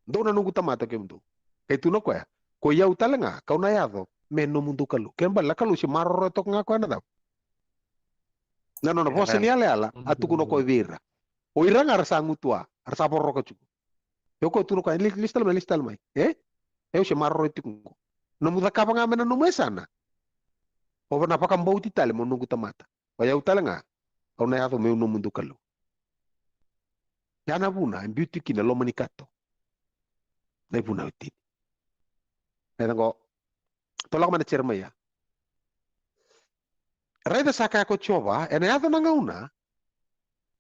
Dou na noqu tamata o kemudou. Qai tukuna o koya, ko i au tale ga kau na yaco me nomudou Kalou. Kena ibalebale na Kalou se maroroya toka ga koya na cava? Na nona vosa ni yalayala a tukuna o koya vei ira. O ira ga ra sa gutuwa, ra sa voroka tiko. E o koya tukuna o koya, le-, lesu tale mai, lesu tale mai. E? E au se maroroya tiko qo. Nomu cakava ga me na nomu yasana. O na vakabauti tale mo noqu tamata. O yau tale ga, au na yaco meu nomudou Kalou. Ya na vuna e biuti kina loma ni kato na ivunau e tini. Raica qo, tou lako mai na Jeremaia. Raica sa kaya ko Jiova, ena yaco na gauna,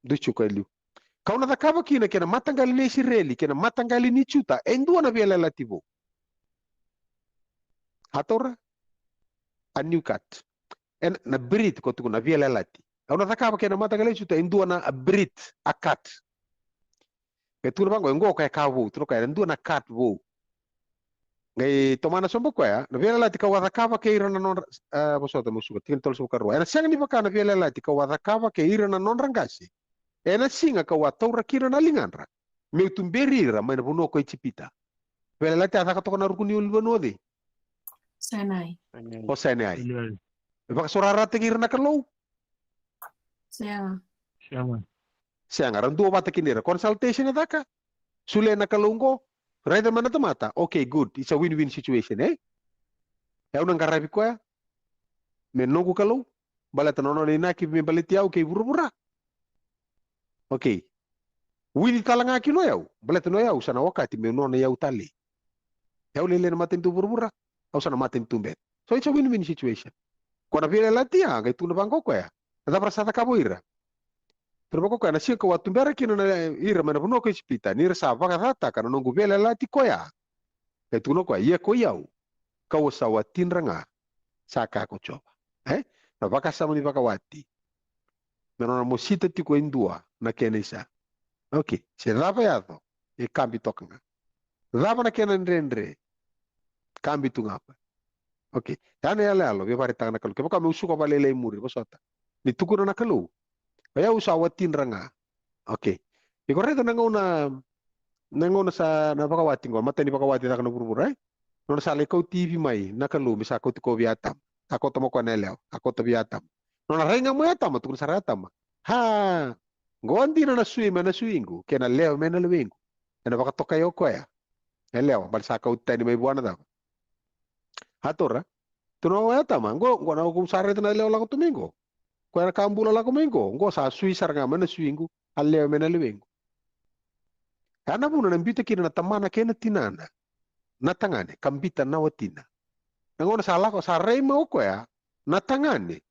dou tiko e liu, kau na cakava kina kei na mataqali ni Isireli, kei na mataqali ni Juta, e dua na veiyalayalati vou. A taura a new cut. Ena, na brit ko tukuna na veiyalayalati. Au na cakava kei na mataqali ni Juta e dua na a brit, a cut. Qai tukuna vaqo, e qo ka e ka vou, tukuna o koya, e dua na cut vou. Qai tomana sobu o koya, na veiyalayalati kau a cakava kei ira na nodra, a, vosota mo suka, tikina tolusagavulu ka rua. Ena sega ni vaka na veiyalayalati kau a cakava kei ira na nodra qase. Ena siga kau a taura kina na ligadra. Meu tuberi ira mai na vanua ko Ijipita. Veiyalayalati a caka toka na ruku ni ulunivanua o cei? Sinai. O Sinai. Sinai. E vakasaurarataki ira na Kalou? Sega. Sega. Sega, ra duavata kina ira. Consultation e caka. Solia na Kalou qo. Raica mai na tamata. Okay, good. It's a win-win situation, e? E au na qaravi koya me noqu Kalou. Baleta na nona inaki me baleti au kei vuravura. Okay. Wini tale ga kina o yau. Baleta na o yau sa na okati meu nona i au tale. E au lailai na matanitu vuravura. Au sa na matanitu bete. So it's a win-win situation. Ko na veiyalayalati ya, qai tukuna vaqo o koya. Na cava ra sa cakava o ira? Tukuna vaqo o koya, na siga kau a tubera kina na ira mai na vanua ko Ijipita, ni ra sa vakacataka na noqu veiyalayalati koya. Qai tukuna o koya, ia ko i au, kau sa watidra ga, sa kaya ko Jiova. E? Na vakasama ni vakawati. Me nona mosita tiko e dua na kena isa. Okay, se cava e yaco, e kabi toka ga. Cava na kena dredre, kabi tu ga o koya. Okay, ya na iyaloyalo, via vakaraitaka na Kalou. Kevaka meu suka vakalailai i muri, vosota. Ni tukuna na Kalou. O yau sa watidra ga. Okay. Iko raica na gauna, na gauna sa na vakawati qo, matai ni vakawati caka na vuravura, e? Nona sa lai kauti Ivi mai na Kalou, me sa kauti koya vei Atama. A kauta mai o koya na yalewa, a kauta vei Atama. Nona rai ga mai o Atama, tukuna sara o Atama. Ha, qo dina na sui mai na suiqu, kei na lewe mai na lewequ. Ena vakatokai o koya. Yalewa, baleta sa kauti tani mai vua na cava? A taura. Tukuna o Atama, qo, qo na, au sa raica na yalewa lako tu mai qo. Koya na ka bula lako mai qo, qo sa sui sara ga mai na suiqu, a lewe mai na lewequ. Ya na vuna na biuta kina na tamana kei na tinana na tagane, ka biuta na watina. Na gauna sa lako, sa rai mai o koya na tagane,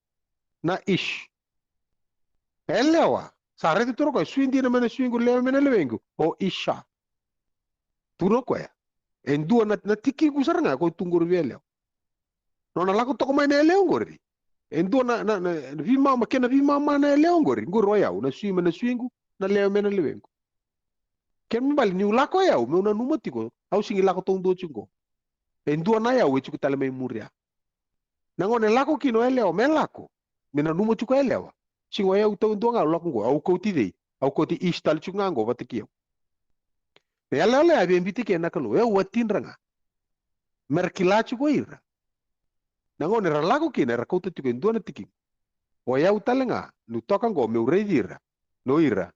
na ish. E lewa, sa raica tu o koya, sui dina mai na suiqu, lewe mai na lewequ, o isha. Tukuna o koya. E dua na, na tikiqu sara ga ko tu qori vei yalewa. Nona lako toka mai na yalewa qori. E dua na, na, na, na veimama, kena veimama na yalewa qori. Qori o yau, na sui mai na suiqu, na lewe mai na lewequ. Kena ibalebale niu lako o yau, meu nanuma tiko, au sega ni lako taudua tiko qo. E dua na yau e tiko tale mai muria. Na gauna e lako kina o yalewa, me lako. Me nanuma tiko o yalewa. Sega o yau taudua ga au lako qo, au kauti cei? Au kauti ish tale tiko ga qo vata kei au. Na iyaloyalo ya e via biuti kina na Kalou, e au watidra ga. Me ra kila tiko o ira. Na gauna era lako kina, era kauta tiko e dua na tikiqu. O yau tale ga, niu toka qo, meu raici ira. Na o ira.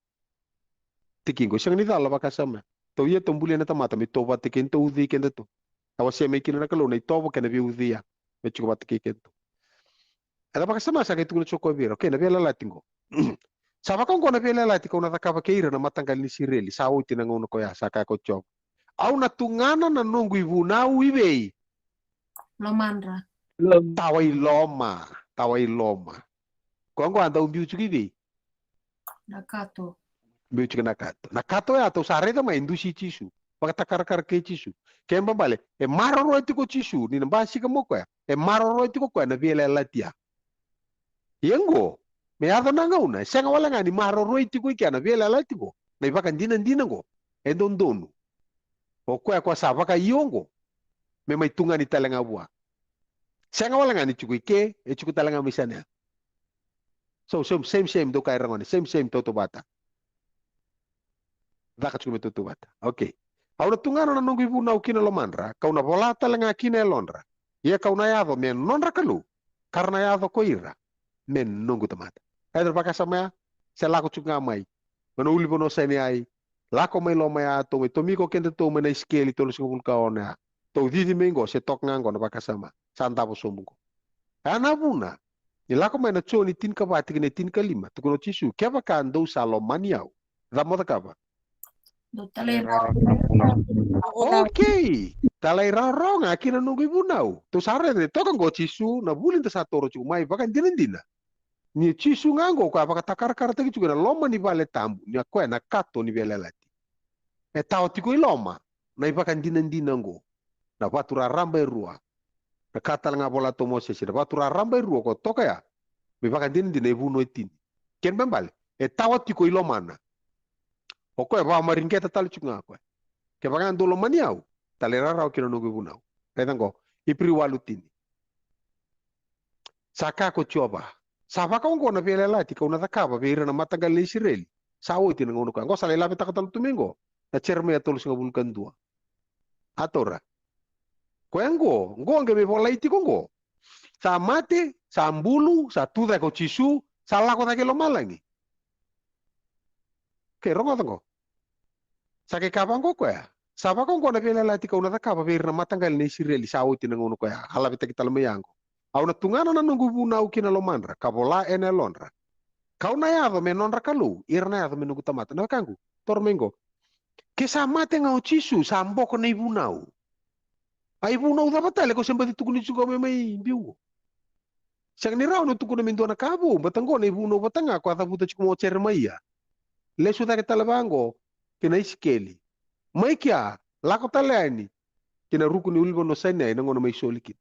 Tikiqu, e sega ni cala vakasama. Tou ia tou bulia na tamata, me tou vata kei kedatou, ucui kedatou. A wasea mai kina na Kalou na itovo kei na veiucui ya. Me tiko vata kei kedatou. Ena vakasama sa qai tukuna tiko o koya vei ira, okay, na veiyalayalati qo. Sa vaka oqo na veiyalayalati kau na cakava kei ira na mataqali ni Isireli, sa oti na gauna koya, sa kaya ko Jiova. Au na tugana na noqu ivunau i vei? Lomadra. Tawa i loma, tawa i loma. Koya oqo a dau biu tiko i vei? Na kato. Biu tiko na kato. Na kato ya tou sa raica mai e dusi Jisu. Vakatakarakara kei Jisu. Kena ibalebale, e maroroya tiko o Jisu, ni na basika mai o koya. E maroroya tiko o koya na veiyalayalati ya. Ia qo, me yaco na gauna, e sega wale ga ni maroroi tiko i kea na veiyalayalati qo. Na ivakadinadina qo, e dodonu. O koya ko sa vakaio qo, me mai tugani tale ga vua. Sega wale ga ni tiko i ke, e tiko tale ga mai sana ya. So, so, same, same, dou kaya ragone, same, same, tautauvata. Caka tiko me tautauvata. Okay. Au na tugana na noqu ivunau ki na lomadra, kau na vola tale ga ki na yalodra. Ia kau na yaco me nodra Kalou, ka ra na yaco ko ira me noqu tamata. E dua na vakasama ya, se lako tiko ga mai. Mai na ulunivanua o Saineai, lako mai loma ya, tou mai tomika o kedatou mai na Isikeli tolusagavulu ka ono ya. Tou cici mai qo se toka ga qo na vakasama. Sa davo sobu qo. Oya na vuna ni lako mai na Joni tinikava tikina e tinikalima, tukuna o Jisu, kevaka dou sa lomani au, cava mo cakava? Dou talairawarawa. Okay. Talairawarawa ga kina noqu ivunau. Tou sa raica ni toka qo o Jisu, na vuli da sa toro tiko mai, vakadinadina ni o Jisu ga qo koya vakatakarakarataki tiko ena loma ni vale tabu, ni o koya na kato ni veiyalayalati. E tawa tiko i loma na ivakadinadina qo. Na vatu raraba e rua. Na ka tale ga vola tu o Mosese, na vatu raraba e rua ko toka ya. Me vakadinadina na ivunau e tini. Kena ibalebale, e tawa tiko i lomana. O koya e vakamareqeta tale tiko ga o koya. Kevaka dou lomani au, talairawarawa kina noqu ivunau. Raica qo, Iperiu walu tini. Sa kaya ko Jiova, sa vakaoqo na veiyalayalati kau na cakava vei ira na mataqali na Isireli. Sa oti na gauna koya. Qo sa lai lavetaka tale tu mai qo na Jeremaia tolusagavulu ka dua. A taura. Koya qo, qo qai me volai tiko qo. Sa mate, sa bulu, sa tu cake o Jisu, sa lako cake i lomalagi. Ke rogoca qo. Sa qai kaya vaqo o koya. Sa vakaoqo na veiyalayalati kau na cakava vei ira na mataqali na Isireli sa oti na gauna koya. A lavetaki tale mai ya qo. Au na tugana na noqu ivunau ki na lomadra, ka vola ena yalodra. Kau na yaco me nodra Kalou, ira na yaco me noqu tamata. Na wekaqu, toro mai qo. Ke sa mate ga o Jisu, sa boko na ivunau. A ivunau cava tale ko se baci tukuni tiko mai, mai biu qo? Sega ni rawa ni o tukuna me dua na ka vou, baleta qo na ivunau vata ga ko a cavuta tiko mai o Jeremaia. Lesu cake tale vaqo ki na Isikeli. Mai kea, lako tale yani ki na ruku ni ulunivanua o Sainai, na gauna mai soli kina.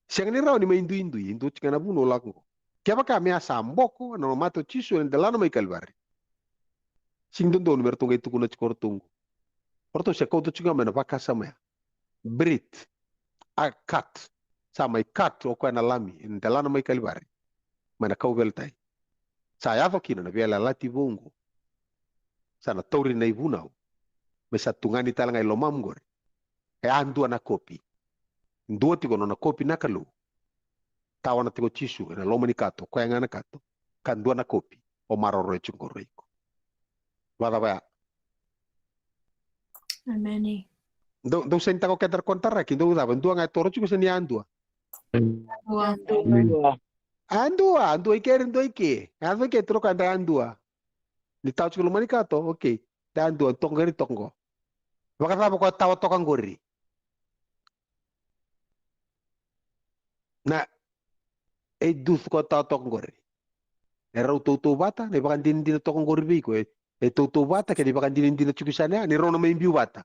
Sega ni rawa ni mai duidui, e dua tiko ga na vunau lako qo. Kevaka me a sa boko na nona mate o Jisu ena delana mai Kalivari, sega ni dodonu me ratou qai tukuna tiko o ratou qo. O ratou se kauta tiko ga mai na vakasama ya. Brit, a cut, sa mai cut o koya na lami ena delana mai Kalivari, mai na kauveilatai. Sa yaco kina na veiyalayalati vou qo. Sa na tauri na ivunau me sa tugani tale ga i lomamu qori. E a dua na kopi. Dua tiko nona kopi na Kalou. Tawana tiko o Jisu ena loma ni kato, koya ga na kato. Ka dua na kopi o maroroya tiko qori o iko. Vakacava ya? Emeni. Dou, dou sega ni taka o keda na konitaraki, dou cava, dua ga e toro tiko se ni a dua? Dua. Dua. A dua, a dua i ke, dua i ke. A dua i ke, toro ka da a dua. Ni tawa tiko loma ni kato, okay. Da a dua, toka qori, toka qo. Vakacava ko a tawa toka qori? Na eiduth ko a tawa toka qori. E rau tautauvata na ivakadinadina toka qori vei iko, e, e tautauvata kei na ivakadinadina tiko i sana ya, ni rau na mai biu vata.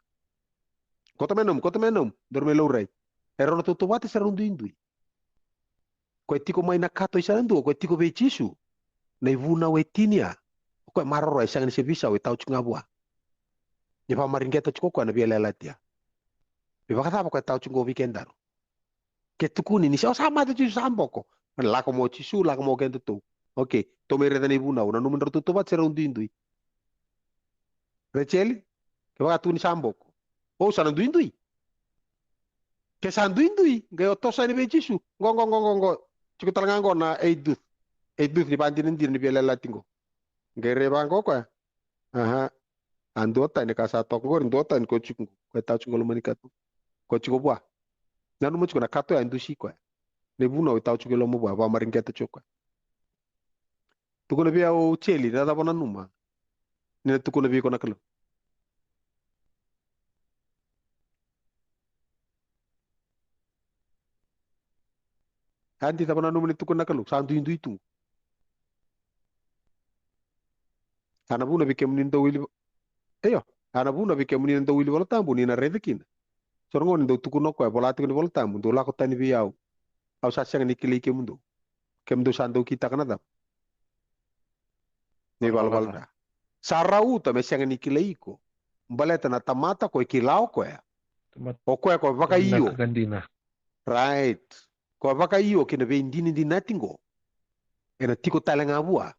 Kauta mai nomu, kauta mai nomu, daru mai laurai. E rau na tautauvata se rau duidui? Ko e tiko mai na kato i sana dua, ko e tiko vei Jisu. Na ivunau e tini ya. O koya e maroroya, e sega ni se veisau, e tawa tiko ga vua. Ni vakamareqeta tiko o koya na veiyalayalati ya. Me vakacava o koya e tawa tiko qo vei kedaru? Ke tukuni ni se, o, sa mate o Jisu, sa boko. Lako mai o Jisu, lako mai o kedatou. Okay, tou mai raica na ivunau. Nanuma ni rau tautauvata se rau duidui? Rejeli, kevaka tukuni sa boko, o sa na duidui? Ke sa duidui, qai o toso yani vei Jisu. Qo, qo, qo, qo, qo. Tiko tale ga qo na eiduth. Eiduth ni vakadinadina ni veiyalayalati qo. Qai rai vaqo o koya. Aha. A duatani ka sa toka qori, duatani ko tiko qo. Ko e tawa tiko qo loma ni kato. Ko tiko vua. Nanuma tiko na kato ya e dusi koya. Na ivunau e tawa tiko i loma vua, vakamareqeta tiko koya. Tukuna vei au, Jeli, na cava o nanuma ni na tukuna vei iko na Kalou? Adi, cava o nanuma ni tukuna na Kalou? Sa duidui tu. A na vuna vei kemuni na dau wili, io, a na vuna vei kemuni na dau wili Vola Tabu ni na raica kina. So na gauna ni dau tukuna o koya, vola tiko ni Vola Tabu, dou lako tani vei au. Au sa sega ni kilai kemudou. Kemudou sa dau kitaka na cava? Na ivalavala ca. Sa rauta me sega ni kilai iko. Baleta na tamata ko e kila o koya, o koya ko e vakaio. Right. Ko e vakaio ki na veidinadinati qo. Ena tiko tale ga vua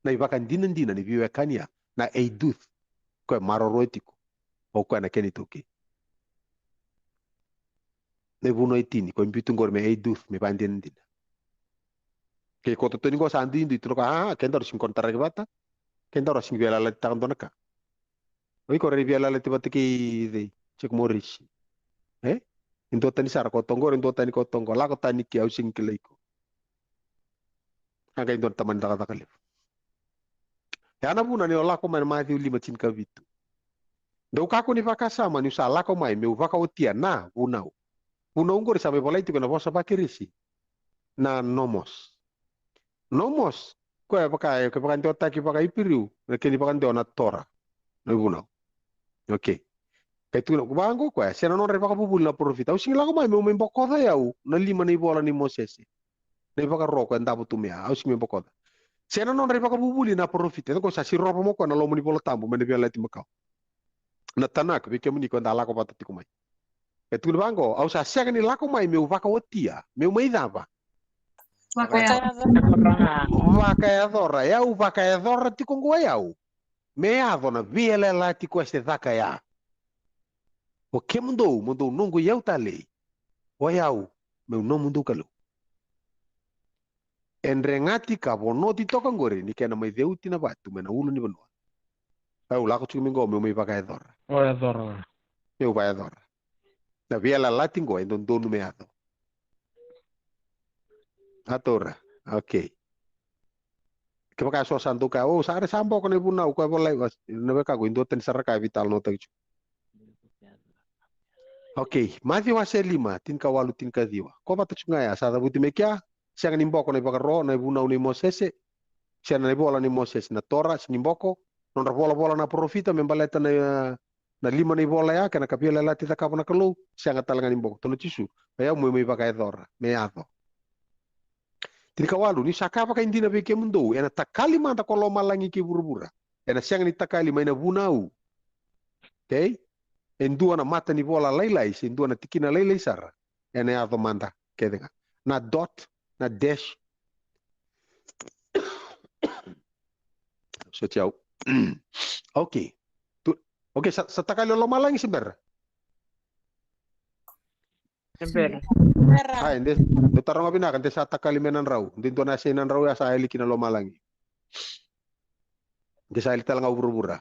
na ivakadinadina ni veiwekani ya, na eiduth. Ko e maroroya tiko. O koya na kena itaukei. Na ivunau e tini, ko e biu tu qori me eiduth, me vakadinadina. Ke ko totoni qo sa duidui tu na ka, a, kedaru sega ni konitaraki vata, kedaru a sega ni veiyalayalati taka dua na ka. O iko rai veiyalayalati vata kei cei? Jake Morrissey. E? E dua tani sara ko toqori, e dua tani ko toqo. Lako tani ke au sega ni kilai iko. A qai dua na tamani cakacaka levu. E a na vuna ni o lako mai na Maciu lima tinikavitu. Dou kakua ni vakasama niu sa lako mai meu vakaotia na vunau. Vunau oqori sa mai volai tiko ena vosa vaKirisi na nomos. Nomos, koya vaka, e, ke vakadewataki vakaIperiu, na kena ivakadewa na Torah. Na ivunau. Okay. Kai tukuna, vaqo koya, se na nodra ivakavuvuli na parofita. Au sega ni lako mai meu mai bokoca e au na lima na ivola nei Mosese. Na ivakaro koya davo tu mai ya, au sega ni mai bokoca. Se na nodra ivakavuvuli na parofita. Eda ko sa sirova mo koya na loma ni Vola Tabu, mai na Veiyalayalati Makawa. Na Tanakh, vei kemuni ko da lako vata tiko mai. E tukuni vaqo, au sa sega ni lako mai meu vakaotia, meu mai cava? Vakayacora. Vakayacora, e au vakayacora tiko qo e au. Me yaco na veiyalayalati koya se caka ya. O kemudou, mo dou noqu iyau talei. O yau, meu nomudou Kalou. E dregati ka vonoti toka qori ni kena mai ceuti na vatu mai na ulu ni vanua. Au lako tiko mai qo meu mai vakayacora. Vakayacora. Meu vakayacora. Na veiyalayalati qo e dodonu me yaco. A taura. Okay. Kevaka e so sa dou kaya, o, sa re sa boko na ivunau, koya volai, na wekaqu, e dua tani sara ka e veitalanoataki tiko. Okay, Maciu wase lima, tinikawalu, tinikaciwa. Ko vata tiko ga ya, sa cavuti mai kea, sega ni boko na ivakaro, na ivunau nei Mosese, se na ivola nei Mosese, na Torah, sega ni boko, nodra volavola na parofita, me baleta na, na lima na ivola ya, kei na ka veiyalayalati cakava na Kalou, sega tale ga ni boko. Tukuna o Jisu, o yau meu mai vakayacora, me yaco. Tinikawalu, niu sa kaya vakaidina vei kemudou, ena takali mada ko lomalagi kei vuravura. Ena sega ni takali mai na vunau. Okay? E dua na mata ni vola lailai, se dua na tikina lailai sara. Ena yaco mada, kece ga. Na dot, na dash. Soti au. Okay. Tu, okay, sa, sa takali o lomalagi se bera? Se bera. Ai, de, de taroga vinaka, de sa takali mai na drau. De dua na yasai na drau ya sa yali kina lomalagi. De sa yali tale ga o vuravura.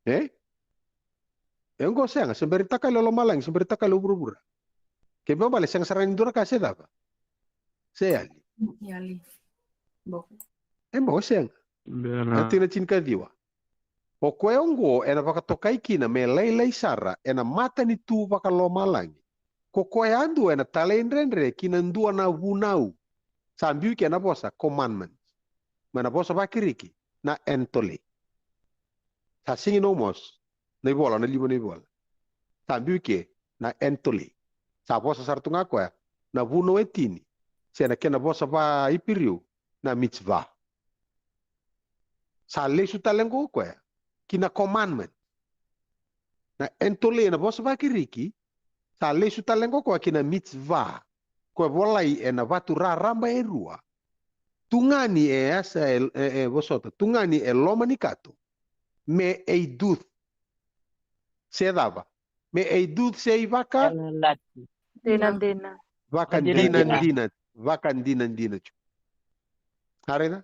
E? E qo sega, se bera ni takali o lomalagi, se bera ni takali o vuravura. Kena ibalebale sega sara ni dua na ka se cava? Se yali. Yali. Boko. E boko sega. Bera. Na tikina tinikaciwa. O koya oqo ena vakatokai kina me lailai sara ena matanitu vakalomalagi. Ko koya yadua ena talaidredre ki na dua na vunau. Sa biu i ke na vosa commandment. Mai na vosa vaKirisi na entole. Sa sega ni nomos na ivola, na lima na ivola. Sa biu i ke na entole. Sa vosa sara tu ga koya na vunau e tini. Se na kena vosa vaIperiu na mitzvah. Sa lesu tale qo koya ki na commandment. Na entole na vosa vaKirisi, sa lesu tale qo koya ki na mitzvah. Koya volai ena vatu raraba e rua. Tugani e yasa e, e, e vosota, tugani e loma ni kato. Me eiduth. Se cava? Me eiduth se ivaka? Yalayalati. Dinadina. Vakadinadina. Vakadinadina tiko. A raica?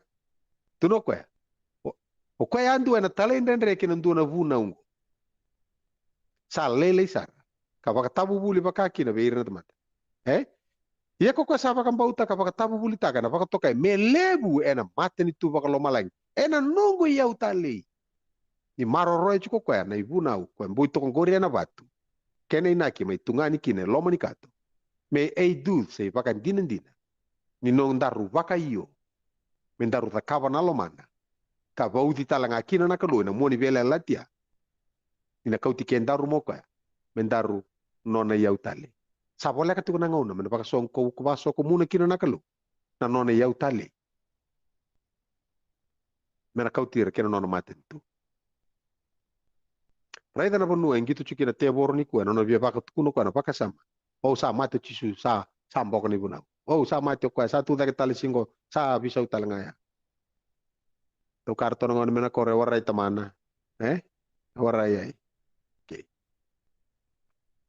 Tukuna o koya. O, o koya yadua ena talaidredre ki na dua na vunau qo. Sa lailai sara. Ka vakatavuvuli vaka kina vei ira na tamata. E? Ia ko koya sa vakabauta ka vakatavuvulitaka ena vakatokai me levu ena matanitu vakalomalagi. Ena noqu iyau talei. Ni maroroya tiko koya na ivunau koya boi toka qori ena vatu. Kena inaki mai tugani kina e loma ni kato. Me eiduth se ivakadinadina. Ni nodaru vakaio. Me daru cakava na lomana. Ka vauci tale ga kina na Kalou ena mua ni veiyalayalati ya. Ni na kauti kedaru mo koya. Me daru nona iyau talei. Sa voleka tiko na gauna. Me na vakasoku, vakasokomuna kina na Kalou. Na nona iyau talei. Me na kauti ira kei na nona matanitu. Raica na vanua e qito tiko kina tevoro nikua, na nona via vakatukuna koya na vakasama. Ou sa mate o Jisu, sa, sa boko na ivunau. Ou sa mate o koya, sa tu cake tale siqo, sa visau tale ga ya. Tou kara tona gona me na koro e warai tamana. E? E warai ai. Okay.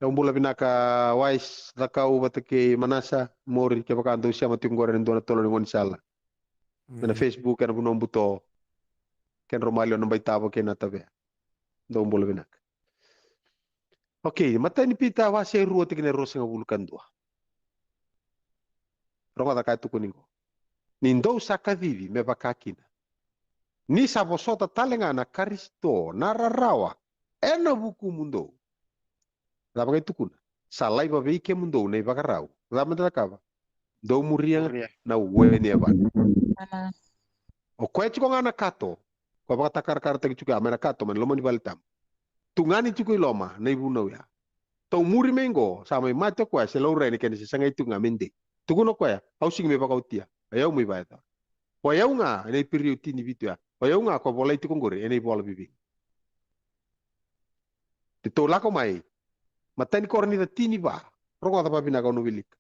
Dou bula vinaka Wais, Cakau vata kei Manasa, Mori, kevaka dou sema tiko qori ena dua na tolo ni gaunisala. Me na Facebook, ena vanua buto. Kedrau maliwa na Baitavo kei na Tavea. Dou bula vinaka. Okay, matai ni Pita wase e rua tikina e ruasagavulu ka dua. Rogoca ka e tukuni qo. Ni dou sa kacivi me vaka kina, ni sa vosota tale ga na Karisito na rarawa ena vukumudou. Cava qai tukuna? Sa laiva vei kemudou na ivakarau. Cava meda cakava? Dou muria na weni e vana. O koya tiko ga na kato, ko vakatakarakarataki tiko ya mai na kato mai na loma ni vale tabu. Tugani tiko i loma na ivunau ya. Tou muri mai qo, sa mai mate o koya se laurai na kena se sagai tiko ga me dei. Tukuna o koya, au sigi me vakaotia, o yau mai vayacora. O yau ga ena iperiodi ni vitu ya, o yau ga ko volai tiko qori ena ivola viviga. Ni tou lako mai, matai ni Korinica tini va, rogoca vavinaka au na wilika.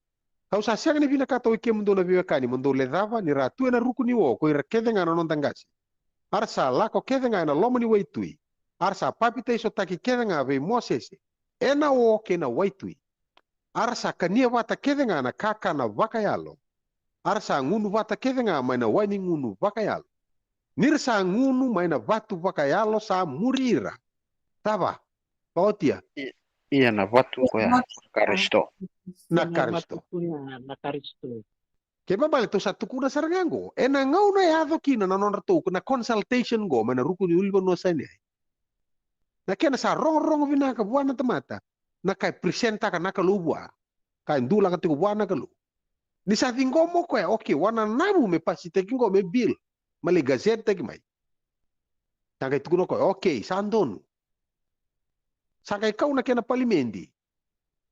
Au sa sega ni vinakata oi kemudou na veiwekani mo dou lecava ni ra tu ena ruku ni o ko ira kece ga na noda qase. A ra sa lako kece ga ena loma ni waitui. A ra sa papitaisotaki kece ga vei Mosese ena o kei na waitui. A ra sa kania vata kece ga na kakana vakayalo. A ra sa gunu vata kece ga mai na wai ni gunu vakayalo. Ni ra sa gunu mai na vatu vakayalo sa muri ira. Cava? Vakaotia. I- Ia na vatu koya na Karisito. Na Karisito. Na Karisito. Kei babale tou sa tukuna sara ga qo. Ena gauna e yaco kina na nodratou na consultation qo mai na ruku ni ulunivanua Sainai. Na kena sa rogorogo vinaka vua na tamata. Na ka e presentaka na Kalou vua. Ka e dulaka tiko vua na Kalou. Ni sa ciqoma o koya, okay, wananavu me pasitaki qo me bill. Ma lai gazettetaki mai. Sa qai tukuna o koya, okay, sa donu. Sa qai kau na kena palimedi.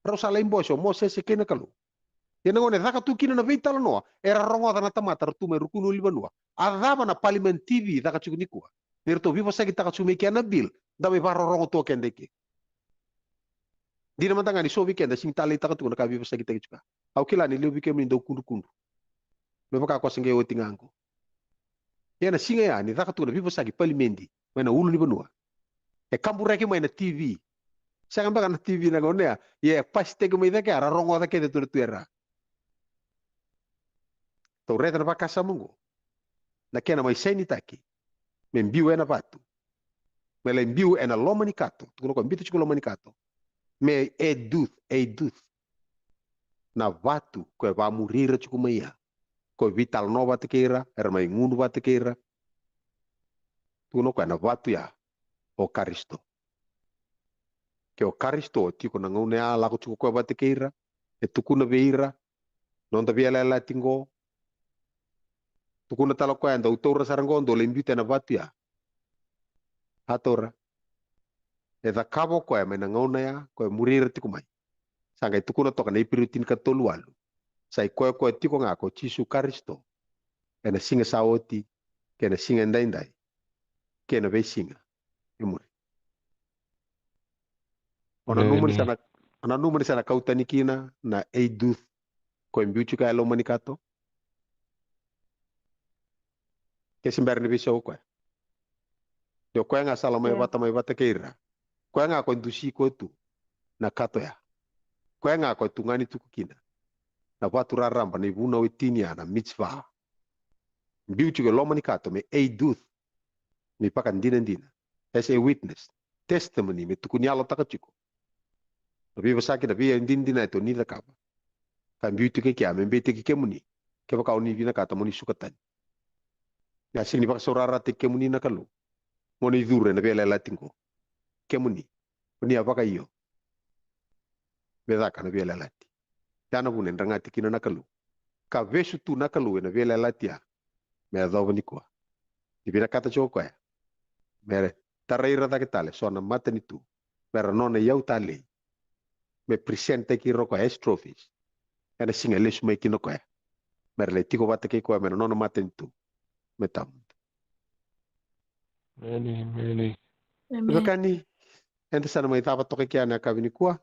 Rau sa lai bose o Mosese kei na Kalou. Ia na gauna e caka tu kina na veitalanoa, era rogoca na tamata ra tu mai ruku ni ulunivanua. A cava na Parliament T V caka tiko nikua? Ni ratou veivosakitaka tiko mai kea na bill, da mai vakarorogo tu o keda i ke. Dina mada ga ni so vei keda sigi taleitaka tiko na ka veivosakitaki tiko. Au kila ni levu vei kemuni dau kudrukudru. Me vaka ko se qai oti ga qo. Ia na siga ya ni caka tu na veivosaki palimedi mai na ulunivanua. E kaburaki mai na T V. Sega beka na T V na gauna ya, ia e pasitaki mai cake ya, ra rogoca kece tu na tu era. Tou raica na vakasama oqo. Na kena mai sainitaki me biu ena vatu, me lai biu ena loma ni kato. Tukuna o koya biuta tiko loma ni kato. Me eiduth, eiduth. Na vatu ko e vamuri ira tiko mai ya. Ko e veitalanoa vata kei ira, era mai gunu vata kei ira. Tukuna o koya na vatu ya o Karisito. Ke o Karisito tiko na gauna ya, lako tiko o koya vata kei ira, e tukuna vei ira noda veiyalayalati qo. Tukuna tale o koya, dou taura sara qo, dou lai biuta ena vatu ya. A taura. E cakava o koya mai na gauna ya, ko e muri ira tiko mai. Sa qai tukuna toka na Iperiu tinikatolu walu. Sa i koya koya tiko ga ko Jisu Karisito. Ena siga sa oti, kei na siga edaidai, kei na veisiga e muri. O nanuma ni sa na, o nanuma ni sa na kau tani kina na eiduth ko e biu tiko e loma ni kato. Ke se bera ni veisau o koya. Ni o koya ga sa la mai vata, mai vata kei ira. Koya ga ko e dusi koya tu na kato ya. Koya ga ko e tugani tuku kina na vatu raraba, na ivunau e tini ya, na mitzvah. Biu tiko e loma ni kato me eiduth, me vakadinadina, as a witness, testimony, me tukuni yalotaka tiko na veivosaki, na veidinadina e tou ni cakava. Ka biu tiko i kea me beitaki kemuni, kevaka o ni vinakata mo ni suka tani. Ia sega ni vakasaurarataki kemuni na Kalou mo ni curu ena veiyalayalati qo. Kemuni o ni a vakaio me caka na veiyalayalati. Ya na vuna e dragati kina na Kalou, ka vesu tu na Kalou ena veiyalayalati ya me yacova nikua. Ni vinakata tiko o koya me tarai ira cake tale so na matanitu me ra nona iyau talei, me presentaki ira o koya as trophies ena siga e lesu mai kina o koya, me ra lai tiko vata kei koya mai na nona matanitu me tawamudu. Emeni, emeni. Veiwekani, eda sa na mai cava toka i kea na yakavi nikua.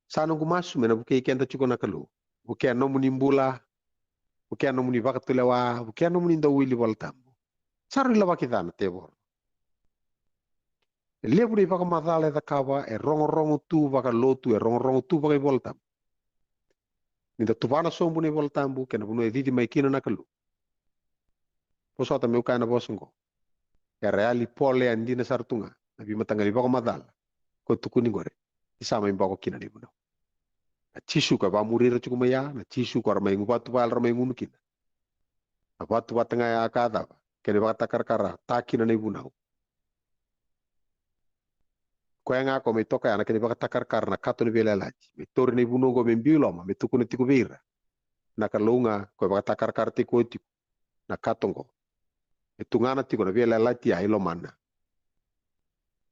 Sa noqu masu me na vukei keda tiko na Kalou. Vukea nomuni bula, vukea nomuni vakatulewa, vukea nomuni dau wili Vola Tabu. Sa rui lawaki ca na tevoro. E levu na ivakamacala e cakava, e rogorogo tu vakalotu, e rogorogo tu vakaivolatabu. Ni da tuvana sobu na iVolatabu kei na vanua e cici mai kina na Kalou. Vosota meu kaya na vosa oqo. Era yali pole yadina sara tu ga na veimataqali vakamacala ko tukuni qori, ni sa mai boko kina na ivunau. Na Jisu ko e vamuri ira tiko mai ya, na Jisu ko ra mai vatu vale ra mai gunu kina. Na vatu vata ga ya ka cava, kena ivakatakarakara ta kina na ivunau. Koya ga ko mai toka ya na kena ivakatakarakara na kato ni veiyalayalati, me tauri na ivunau qo me biu i loma, me tukuna tiko vei ira. Na Kalou ga ko e vakatakarakara tiko tiko na kato qo. E tugana tiko na veiyalayalati ya i lomana.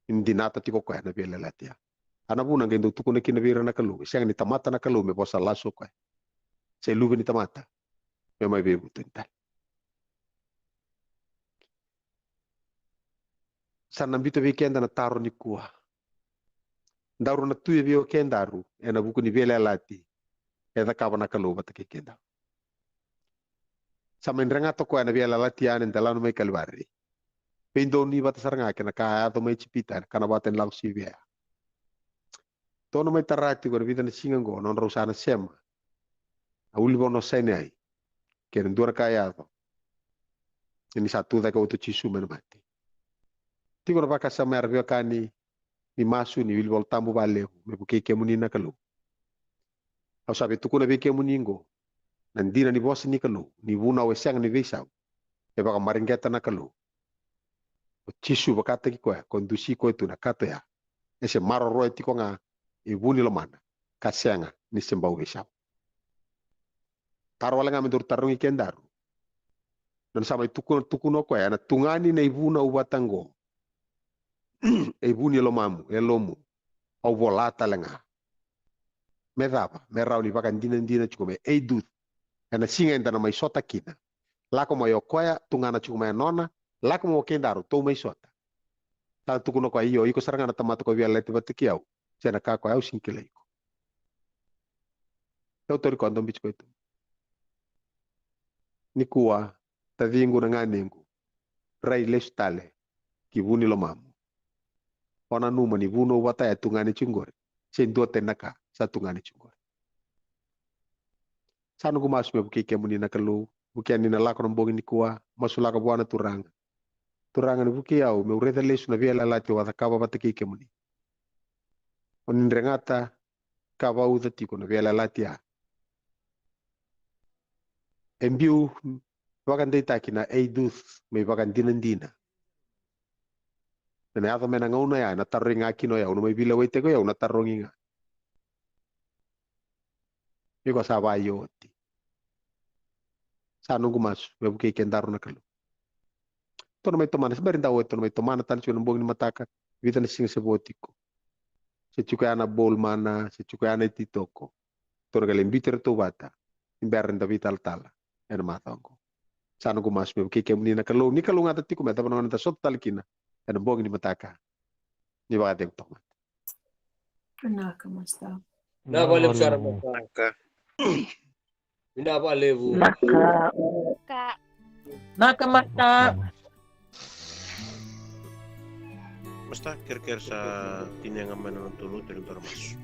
Ni dinata tiko koya na veiyalayalati ya. A na vuna qai dau tukuna kina vei ira na Kalou, e sega ni tamata na Kalou me vosa lasu o koya, se luve ni tamata me mai veivutuni tale. Sa na biuta vei keda na taro nikua. Daru na tuya vei o kedaru ena vuku ni veiyalayalati e cakava na Kalou vata kei kedaru. Sa mai dregata o koya na veiyalayalati ya ni da lako mai Kalivari. Veidonui vata sara ga kei na ka a yaco mai Ijipita, ena kana vata ni lako sivia. Dou na mai tara tiko ena vica na siga oqo, nodrau sa na sema na ulunivanua o Saineai, kei na dua na ka e yaco ni sa tu cake oti o Jisu mai na mate. Tiko na vakasama era veiwekani ni masu ni wili Vola Tabu vakalevu me vukei kemuni na Kalou. Au sa veitukuna vei kemuni oqo na dina ni vosa ni Kalou, ni vunau e sega ni veisau, e vakamareqeta na Kalou. O Jisu vakataki koya ko dusi koya tu na kato ya, e se maroroya tiko ga e vu ni lomana, ka sega ni se bau veisau. Taro wale ga me daru tarogi kedaru. Na nona sa mai tukuna, tukuna o koya, ena tugani na ivunau vata qo e vu ni lomamu, e lomu. Au vola tale ga. Me cava? Me rawa ni vakadinadina tiko, me eiduth ena siga eda na mai sota kina. Lako mai o koya, tugana tiko mai e nona, lako mai o kedaru, tou mai sota. Sa tukuna o koya, io, iko sara ga na tamata ko via leti vata kei au, se na ka koya, au sega ni kilai iko. Au tauri koya, dou biuti koya tu. Nikua, taciqu, na ganequ, rai lesu tale ki vu ni lomamu. O nanuma ni vunau vata ya e tugani tiko qori, se dua tani na ka sa tugani tiko qori. Sa noqu masu me vukei kemuni na Kalou, vukea ni na lako na bogi nikua, masulaka vua na Turaga. Turaga, ni vukei au meu raica lesu na veiyalayalati au a cakava vata kei kemuni. O ni dregata ka vauca tiko na veiyalayalati ya. E biu vakadeitaki na eiduth me ivakadinadina. Ena yaco mai na gauna ya, ena tarogi ga kina o yau, na mai veilewaitaki o yau, na tarogi ga. Iko sa vakaio oti. Sa noqu masu me vukei kedaru na Kalou. Tou na mai tomana, se bera ni da oti, tou na mai tomana tale tiko na bogi ni mataka, vica na siga se vo tiko. Se tiko ya na bowl mana, se tiko ya na ititoko. Tou na qai lai biuti iratou vata ni bera ni da veitalatala ena macawa oqo. Sa noqu masu me vukei kemuni na Kalou, ni kalougata tiko me cava na gauna eda sota tale kina ena bogi ni mataka. Ni vakacegu toka mada. Vinaka, Master. Na vakalevu sara, Master. Vinaka vakalevu. Naka. Ka. Naka, Master. Master, kerekere sa tini ga mai na nodatou lotu, eda dau masu.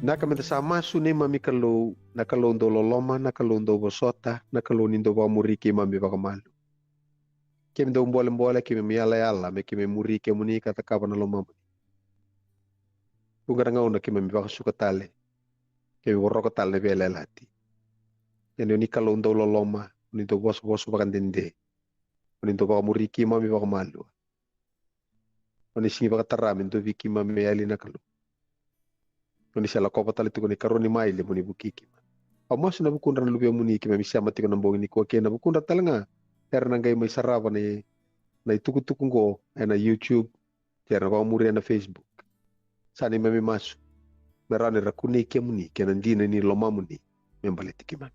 Naka, meda sa masu. Neimami Kalou, na Kalou dau loloma, na Kalou dau vosota, na Kalou ni dau vakamuri keimami vakamalua. Keimami dau bolebole, keimami yalayala me keimami muri kemuni ka cakava na lomamuni. Vuqa na gauna keimami vakasuka tale, keimami voroka tale na veiyalayalati. Ia ni o ni Kalou dau loloma, o ni dau vosavosa vakadede, o ni dau vakamuri keimami vakamalua. O ni sega ni vakatara me dovi keimami me yali na Kalou. O ni sa lakova tale tiko na ikarua ni maile mo ni vukei keimami. Au masu ena vukudra na luvemuni keimami sema tiko na bogi nikua, kei na vukudra tale ga era na qai mai sarava na, na itukutuku oqo ena YouTube, kei era na vakamuria ena Facebook. Sa neimami masu me rawa ni ra kunei kemuni kei na dina ni lomamuni me baleti keimami.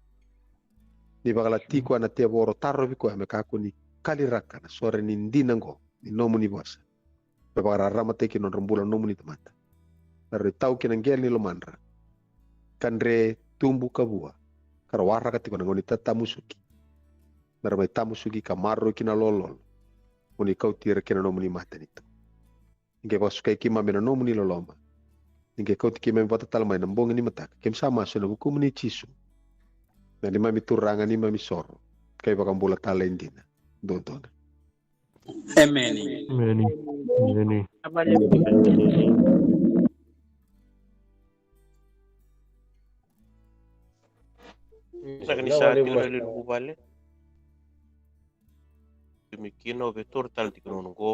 Ni vakalati koya na tevoro, tarovi koya me kakua ni kaliraka na sore ni dina oqo ni nomuni vosa, me vakararamataki na nodra bula na nomuni tamata. Me ra tau ki na qele ni lomadra, ka dre, tubu ka vua, ka ra waraka tiko na gauna ni tatamusuki. Me ra mai tamusuki ka maroroi ki na lololo mo ni kauti ira ki na nomuni matanitu. Ni qai vakasukai keimami ena nomuni loloma. Ni qai kauti keimami vata tale mai na bogi ni mataka. Keimami sa masu ena vukumuni Jisu, na neimami Turaga, neimami soro, ka iVakabula talei dina dodonu. Emeni. Emeni. Emeni. Sa ka ni sa tiko na lewe ni vuvale. Tumi kina o veitori tale tiko na gauna oqo.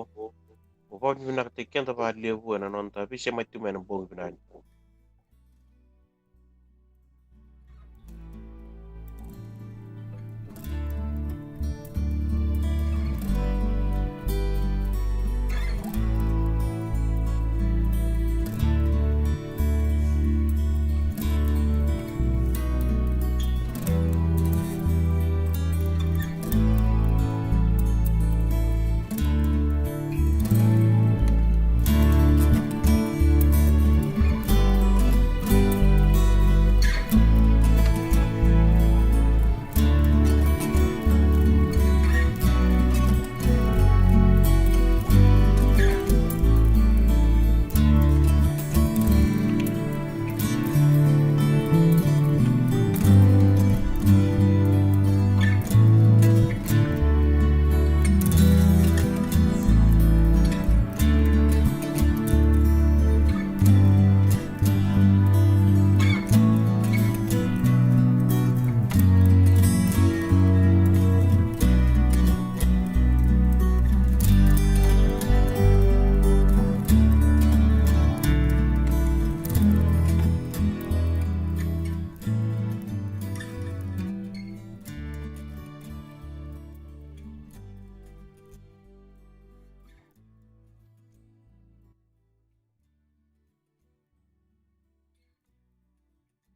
O vakavinavinakataki keda vakalevu ena noda veisemati mai ena bogi vinaka nikua.